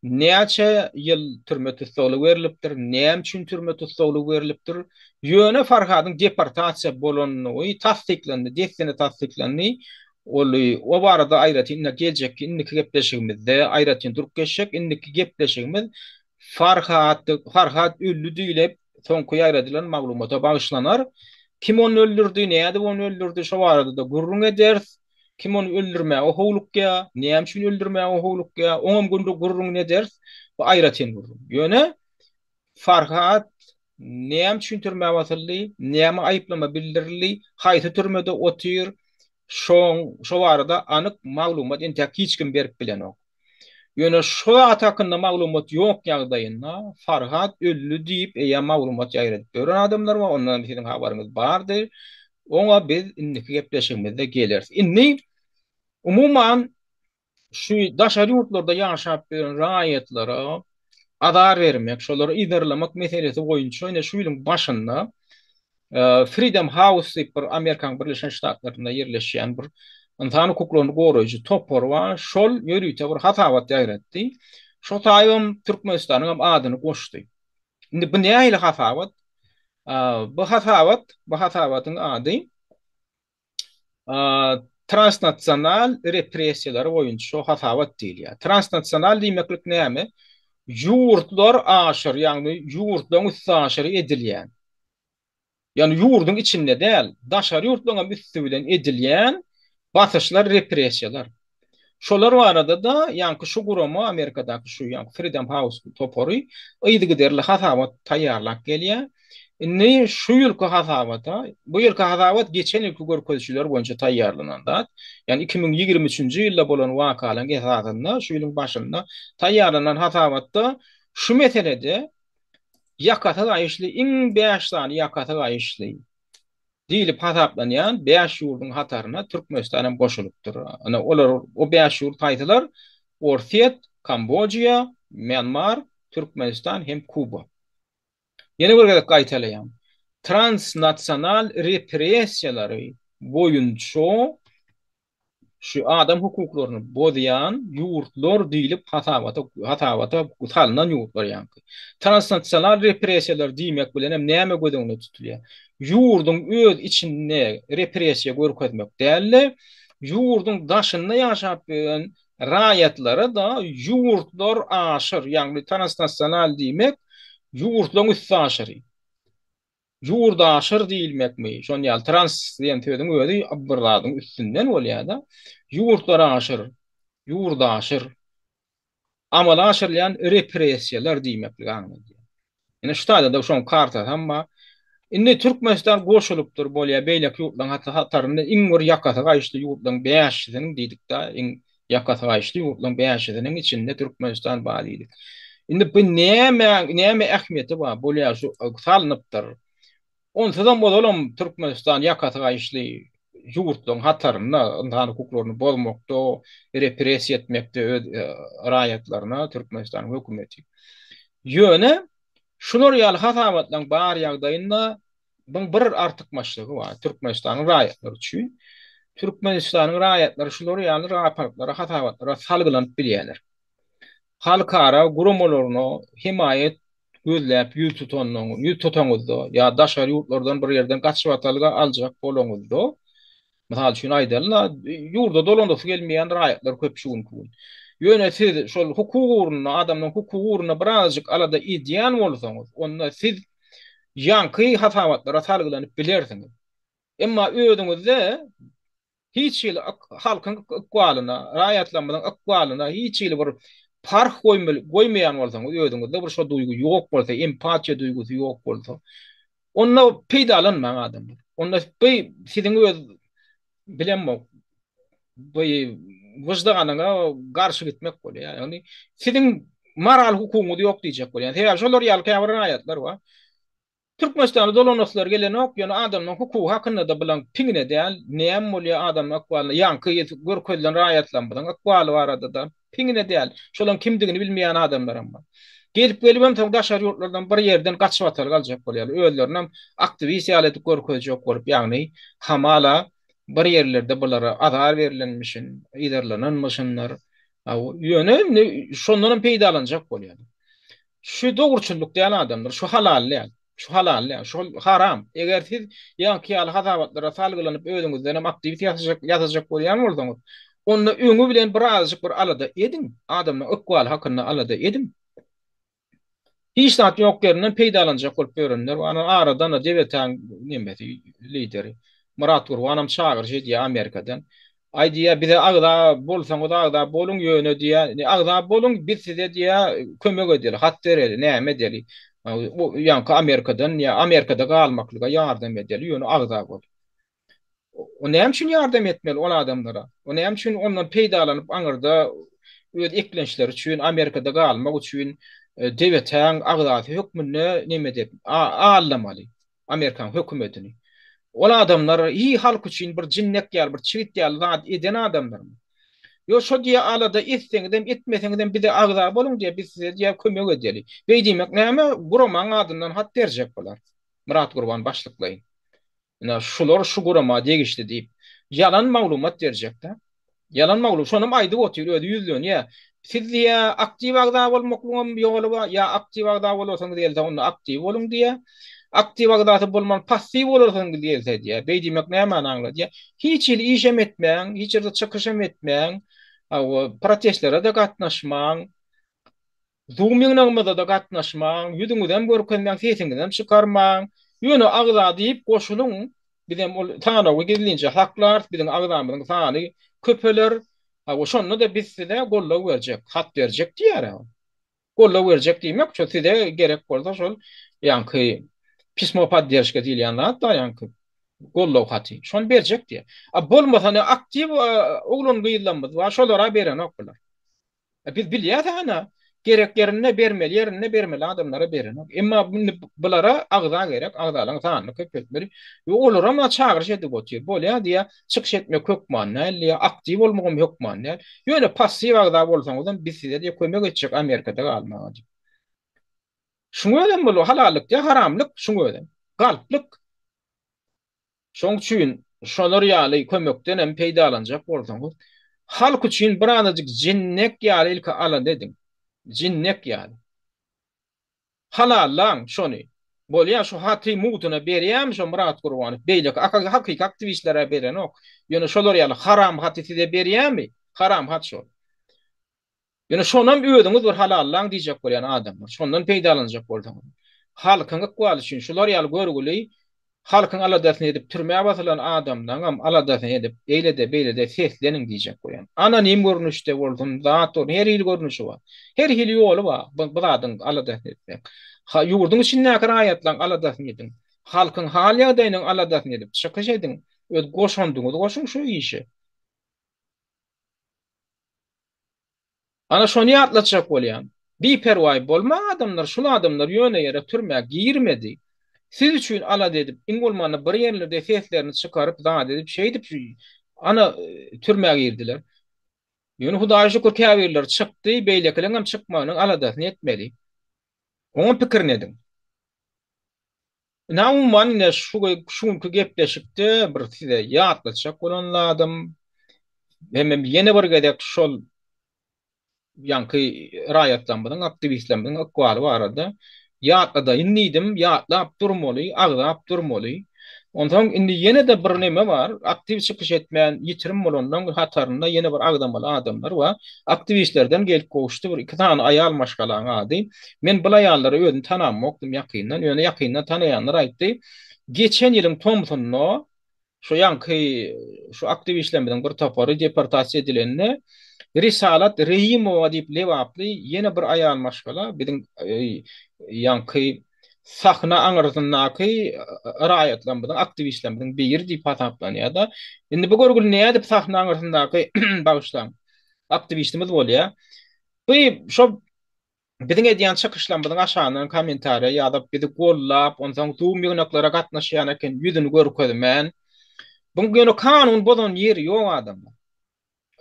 näçe ýyl türme tussaglygy berlipdir, näme üçin türme tussaglygy berlipdir. Ýöne Farhadyň deportasiýa bolandygy tassyklandy, dessine tassyklandy. Ol o barada aýratyn indi geljekki indiki gepleşigimizde aýratyn durup geçjek. Indiki gepleşigimiz Farhat Farhat öldi diýlip soňky ýaýradylan maglumata bagyşlanar. Kim ony öldürdi, nädip ony öldürdi, şo barada-da gürrüň ederis. Kim ony öldürmäge howlukýar, näme üçin öldürmäge howlukýar, oňam gürrüňini ederis. Bu aýratyn gürrüň. Ýöne Farhat näme üçin türmä basyldy, näme aýyplama bildirildi, haýsy türmede otyr, şoň şo barada anyk maglumat entäk hiç kim berip bilenok. Ýöne şu zat hakynda maglumat ýok ýagdaýynda Farhat öldi diýip eýýäm maglumat ýaýradyp ýören adamlar bar, ondan siziň habaryňyz bardy. Oňa biz indiki gepleşigimizde geleris. Indi umuman şu daşary ýurtlarda ýaşap ýören raýatlara azar bermek, şolary yzarlamak meselesi boýunça ine şu ýylyň başynda Freedom House diýip bir Amerikanyň Birleşen Ştatlarynda ýerleşýän bir ynsan hukuklaryny goraýjy topar bar. Şol ýörite bir hasabat ýaýratdy. Şo taýybam Türkmenistanyň hem adyny goşdy. Indi bu nähili hasabat? Bu hasabat, bu hasabatyň ady transnasional repressiýalary boýunça hasabat diýilýär. Transnasional diýmeklik näme? Ýurtlar aşyr, ýagny ýurtlaryň üstaşyry edilýän. Ýagny ýurduň içinde däl, daşary ýurtlaryň hem üsti bilen edilýän basyşlar, repressiýalar. Şolar barada-da ýaňky şu gurama, Amerikadaky şu ýaňky Freedom House topary yzygiderli hasabat taýýarlap gelýär. Indi şu ýylky hasabata, bu ýylky hasabat geçen ýylky görkezijiler boýunça taýýarlanan zat. Ýagny 2023-nji ýylda bolan wakalaryň esasynda şu ýylyň başynda taýýarlanan hasabatda şu meselede ýakasy gaýyşly iň bäş sany ýakasy gaýyşly diýlip hasaplanýan bäş ýurduň hataryna Türkmenistan hem goşulypdyr. Ana olar o bäş ýurt haýsylar? Orsýet, Kambojiýa, Mýanmar, Türkmenistan hem Kuba. Ýene bir gezek gaýtalaýan. Transnasional repressiýalary boýunça şu adam hukuklaryny bozýan ýurtlar diýlip hasabata hasabata salnan ýurtlar ýaňky. Transnasional repressiýalar diýmek bilen hem näme göz öňünde tutulýar? Ýurduň öz içinde repressiýa görkezmek däl-de, ýurduň daşynda ýaşap ýören raýatlara-da ýurtlar aşyr, ýagny transnasional diýmek ýurtlaryň üstaşyry. Ýurdaşyr diýilmekmi? Şon ýaly trans diýen sözüň özi bir zadyň üstünden bolýar-da. Ýurtlaraşyr, ýurdaşyr. Amala aşyrylýan repressiýalar diýmekligi aňladýar. Ine şu taýda-da şoň kartasy hem bar. Indi Türkmenistan goşulypdyr bolýar beýleki ýurtlaryň hatarynda iň bir ýakasy gaýyşly ýurtlaryň bäşisiniň diýdik-de, iň Ýakasy gaýyşly ýurtlaryň bäşisiniň içinde Türkmenistan bar diýdik. Indi bu näme näme ähmiýeti bar? Bolýar şu salnypdyr. Onsuzam ozalam Türkmenistan ýakasy gaýyşly ýurtlaryň hatarynda ynsan hukuklaryny bozmakda, repressiýa etmekde öz raýatlaryna Türkmenistanyň hökümeti. Ýöne şular ýaly hasabatlaryň bar ýagdaýynda Buň bir artykmaçlygy bar Türkmenistanyň raýatlary üçin. Türkmenistanyň raýatlary şular ýaly raportlara, hasabatlara salgylanyp bilýärler. Halkara guramalaryna hemaýat gözläp ýüz tutanyň, ýüz tutaňyzda ýa daşary ýurtlardan bir ýerden gaçybatalga aljak bolaňyzda, mysal üçin aýdaly-da, ýurda dolanasy gelmeýän raýatlar köp şu günki gün. Ýöne siz şol hukuk ugrunda, adamlaryň hukugy ugrunda birazajyk alada edýän bolsaňyz, onda siz ýaňky hasabatlara salgylanyp bilersiňiz. Emma özüňizde hiç hili halkyň ykbalyna, raýatlarymyzyň ykbalyna hiç hili bir parh goýmaýan bolsaňyz, özüňizde bir şo duýgy ýok bolsa, empatiýa duýgusy ýok bolsa, onda peýdalanmaň adamlar. Onda bu siziň öz bilemok bu wyždanyňa garşy gitmek bolýar. Ýagny siziň moral hukugyňyz ýok diýjek bolýan. Sebäbi şolar ýaly käbir raýatlar bar. Türkmenistana dolanaslary gelenok, ýöne adamlaň hukugy hakynda-da bulaň piňine däl, näme bolýar adamlaň ykbalyna, ýaňky görkezilen raýatlarymyzyň ykbaly barada-da piňine däl, şolaň kimdigini bilmeýän adamlaram bar. Gelip-gelibem soň daşary ýurtlardan bir ýerden gaçybatalga aljak bolýarlar, özlerinem aktiwist ýaly edip görkezjek bolup, ýagny hamala bir ýerlerde bulara azar berlenmişin, yzarlananmyşynlar, ýöne indi şondanam peýdalanjak bolýarlar. Şu dogruçyllyk däl adamlar, şu halal däl. Şu halal däl, şol haram. Eger siz ýaňky ýaly hasabatlara salgylanyp özüňizdenem aktiwist ýasajak, ýasajak bolýan bolsaňyz, onda öňi bilen birazajyk bir alada ediň, adamlaryň ykbaly hakynda alada ediň. Hiç zat ýok ýerinden peýdalanjak bolup ýörenler bar. Ana aradan-da DBT-niň nemesi, lideri Myrat Gurbanam çagyryş edýär Amerikadan. Aý diýýär, bize agza bolsaňyz agza boluň, ýöne diýýär, agza boluň, biz size diýýär, kömek edeli, hat bereli, näme edeli. Ýaňky Amerikadan diýýär, Amerikada galmaklyga ýardam edeli, ýöne agza bol. O näme üçin ýardam etmeli ol adamlara? O näme üçin ondan peýdalanyp aňyrda öz eklençleri üçin, Amerikada galmak üçin DBT-niň agzasy hökmünde neme edip, aldamaly? Amerikan hökümetini. Ol adamlar hi halk üçin bir jinnek ýaly, bir çigit ýaly zat eden adamlarmy? Ýo şo diýä alada etseňizem, etmeseňizem bize agza boluň diýä, biz size diýä kömek edeli. Beý diýmek näme, guramaň adyndan hat berjek bular. Myrat Gurban başlyklaýyn. Ine şular şu gurama degişli diýip, ýalan maglumat berjekdä. Ýalan maglumat, şonam aýdyp otyr, özi ýüzlenýär. Siz diýýär, aktiw agza bolmaklygyňam ýoly bar, ýa aktiw agza bolasyňyz gelse, onda aktiw boluň diýýär. Aktiw agzasy bolman, passiw bolasyňyz gelse diýýär. Beý diýmek nämäni aňladýar? Hiç hili işem etmäň, hiç ýerde çykyşam etmäň, hawa, protestlere-de gatnaşmaň. Zoom ýygnagymyza-da gatnaşmaň, ýüzüňizem görkezmäň, sesiňizem çykarmaň. Ýöne agza diýip goşulyň, bizem ol sanawy gizlinje saklarys, biziň agzamyzyň sany köpeler. Hawa, şonda-da biz size goldaw berjek, hat berjek diýýär-ä ol. Goldaw berjek diýmek, şo size gerek bolsa şol ýaňky pismo podderşka diýilýän zat bar ýaňky goldaw haty. Şony berjek diýýär. A bolmasa ne aktiw oglan-gyzlarymyz bar, şolara berenok bular. Biz bilýäs ana, gerek ýerinde bermeli ýerinde bermeli adamlara berenok. Emma indi bulara agza gerek, agzalaryň sanyny köpeltmeli. We olaram çagyryş edip otyr. Bolýar diýýär, çykyş etmek hökman däl diýýär, aktiw bolmagam hökman däl. Ýöne passiw agza bolsaňyzam biz size diýýär kömek etjek Amerikada galmaga diýip. Şuň özem bul halallyk diýýär, haramlyk şuň özem. Galplyk. Şoň üçin şolar ýaly kömekden hem peýdalanjak bolsaňyz, halk üçin birazajyk jinnek ýaly ilki alada ediň. Jinnek ýaly. Halallaň şony. Bolýa şu haty mugtuna berýämi şo Myrat Gurbanow beýleki hakyky aktiwistlere berenok. Ýöne şolar ýaly haram haty size berýämi? Haram hat şol. Ýöne şonam özüňiz bir halallaň diýjek bolýan adamlar. Şondan peýdalanjak bolsaňyz. Halkyň ykbaly üçin şular ýaly görgüli halkyň aladasyny edip türmä basylan adamlaňam aladasyny edip eýlede beýlede sesleniň diýjek bolýan. Anonim görnüşde bolsun, zat bolsun her hili görnüşi bar. Her hili ýoly bar bu zadyň aladasyny etmek. Ýurduň içindäki raýatlaň aladasyny ediň. Halkyň hal ýagdaýynyň aladasyny edip çykyş ediň. Öz goşandyňyzy goşuň şu işe. Ana şony ýatlatjak bolýan. Biperwaý bolmaň adamlar şul adamlar ýöne ýere türmä girmedi. Siz üçin alada edip iň bolmanda bir ýerlerde seslerini çykaryp zat edip şeýdip ana türmä girdiler. Ýöne Hudaýa şükür käbirleri çykdy beýlekileňem çykmagynyň aladasyny etmeli. Oňam pikirini ediň. Ine umuman ine şu şu günki gepleşikde bir size ýatlatjak bolan zadym hemem ýene bir gezek şol ýaňky raýatlarymyzyň, aktiwistlerimiziň ykbaly barada ýatladaýyn diýdim, ýatlap durmaly, agzap durmaly. Onsoň indi ýene-de bir neme bar, aktiw çykyş etmän ýitirim bolanlaryň hatarynda ýene bir agzamaly adamlar bar. Aktiwistlerden gelip gowuşdy bir iki sany aýal maşgalaň ady. Men bul aýallary özüm tanamokdym ýakyndan, ýöne ýakyndan tanaýanlar aýtdy. Geçen ýylyň tomsunda Şu ýaňky şu aktiwistlerimiziň bir topary deportasiýa edilende Risalat Reýimowa diýip lebaply ýene bir aýal maşgala biziň ýaňky sahna aňyrsyndaky raýatlarymyzyň aktiwistlerimiziň biri diýip hasaplanýar-da. Indi bu görgüli nädip sahna aňyrsyndaky bagyşlaň aktiwistimiz bolýar. Bu şo Biziň edýän çykyşlarymyzyň aşagyndan kommentariýa ýazyp, bizi gollap, onsoň Zoom ýygnaklara gatnaşýan eken, ýüzüni görkezmän. Buň ýöne kanun bozan ýeri ýok adamlar.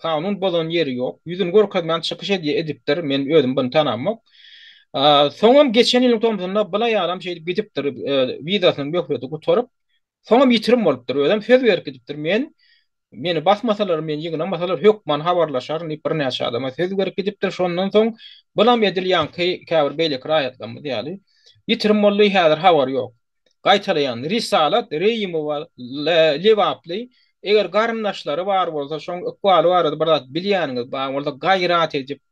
Kanun bozan ýeri ýok. Ýüzüni görkezmän çykyş edýä edipdir. Men özüm buny tanamok. Soňam geçen ýylyň tomsunda bul aýalam şeýdip gidipdir, wizasynyň möhleti gutaryp, soňam ýitirim bolupdyr. Özem söz berip gidipdir. Men Meni basmasalar, meni ýygnamasalar hökman habarlaşaryn diýip birnäçe adama söz berip gidipdir. Şondan soň bulam edil ýaňky käbir beýleki raýatlarymyz ýaly ýitirim boldy, häzir habary ýok. Gaýtalaýan, Risalat Reýimowa lebaply, eger garyndaşlary bar bolsa, şoň ykbaly barada bir zat bilýäniňiz bar bolsa gaýrat edip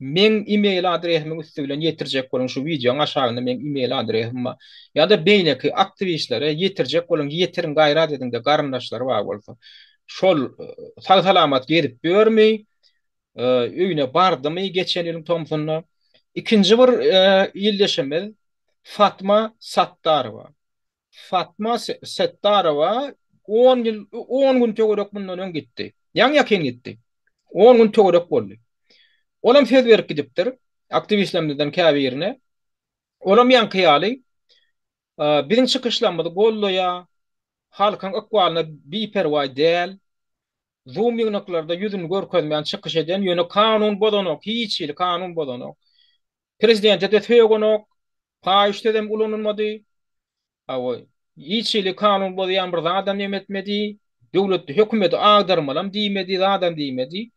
Meň email adresimiň üsti bilen ýetirjek boluň şu wideoň aşagynda meň email adresim bar. Ýa-da beýleki aktiwistlere ýetirjek boluň ýetiriň gaýrat ediňde garyndaşlary bar bolsa. Şol sag salamat gezip ýörmi? Öýüne bardymy geçen ýylyň tomsunda? Ikinji bir ildeşimiz Fatma Sattarowa. Fatma Settarowa on ýyl, on gün töwerek mundan öň gitdi. Ýaňy-ýakyn gitdi. On gün töwerek boldy. Olam söz berip gidipdir aktiwistlerimizden käbirine. Olam ýaňky ýaly biziň çykyşlarymyzy goldaýar, halkyň ykbalyna biperwaý däl. Zoom ýygnaklarda ýüzüni görkezmän çykyş eden, ýöne kanun bozanok, hiç hili kanun bozanok. Prezidente-de sögenok, paýyş sözem ulanylmady. Hawa, hiç hili kanun bozýan bir zadam neme etmedi. Döwlet hökümeti agdarmalam diýmedi, zadam diýmedi.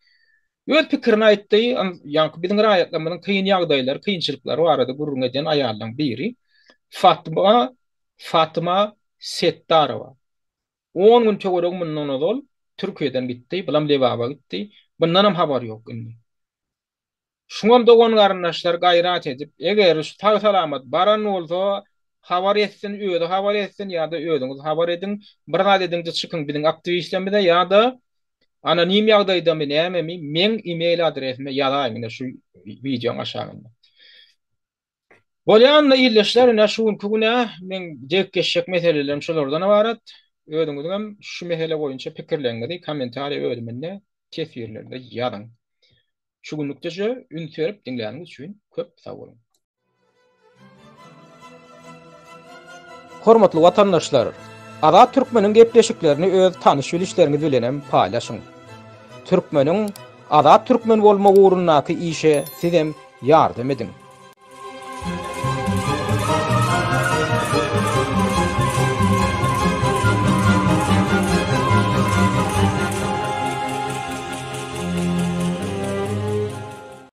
Öz pikirini aýtdy. Ýaňky biziň raýatlarymyzyň kyn ýagdaýlary, kynçylyklary barada gürrüň eden aýallaryň biri Fatma Fatma Setdarowa. On gün töweregi mundan ozal Türkiýeden gitdi, bulam Lebaba gitdi. Bundanam habar ýok indi. Şuňam dogan-garyndaşlar gaýrat edip, eger şu sag-salamat baran bolsa, habar etsin, özi habar etsin ýa-da özüňiz habar ediň, bir zat ediňde çykyň biziň aktiwistlerimize ýa-da anonim ýagdaýdamy nämemi meň email adresime ýazaýyň ine şu wideoň aşagynda. Bolýa onda ildeşler ine şu günki güne meň degip geçjek meselelerim şulardan ybarat. Özüňiziňem şu mesele boýunça pikirleriňizi kommentariýa bölüminde teswirlerde ýazyň. Şu günlükdeje üns berip diňläniňiz üçin köp sag boluň. Hormatly watandaşlar! Azat Türkmeniň gepleşiklerini öz tanyş-bilişleriňiz bilenem paýlaşyň. Türkmeniň Azat Türkmen bolmagy ugrundaky işe sizem ýardam ediň.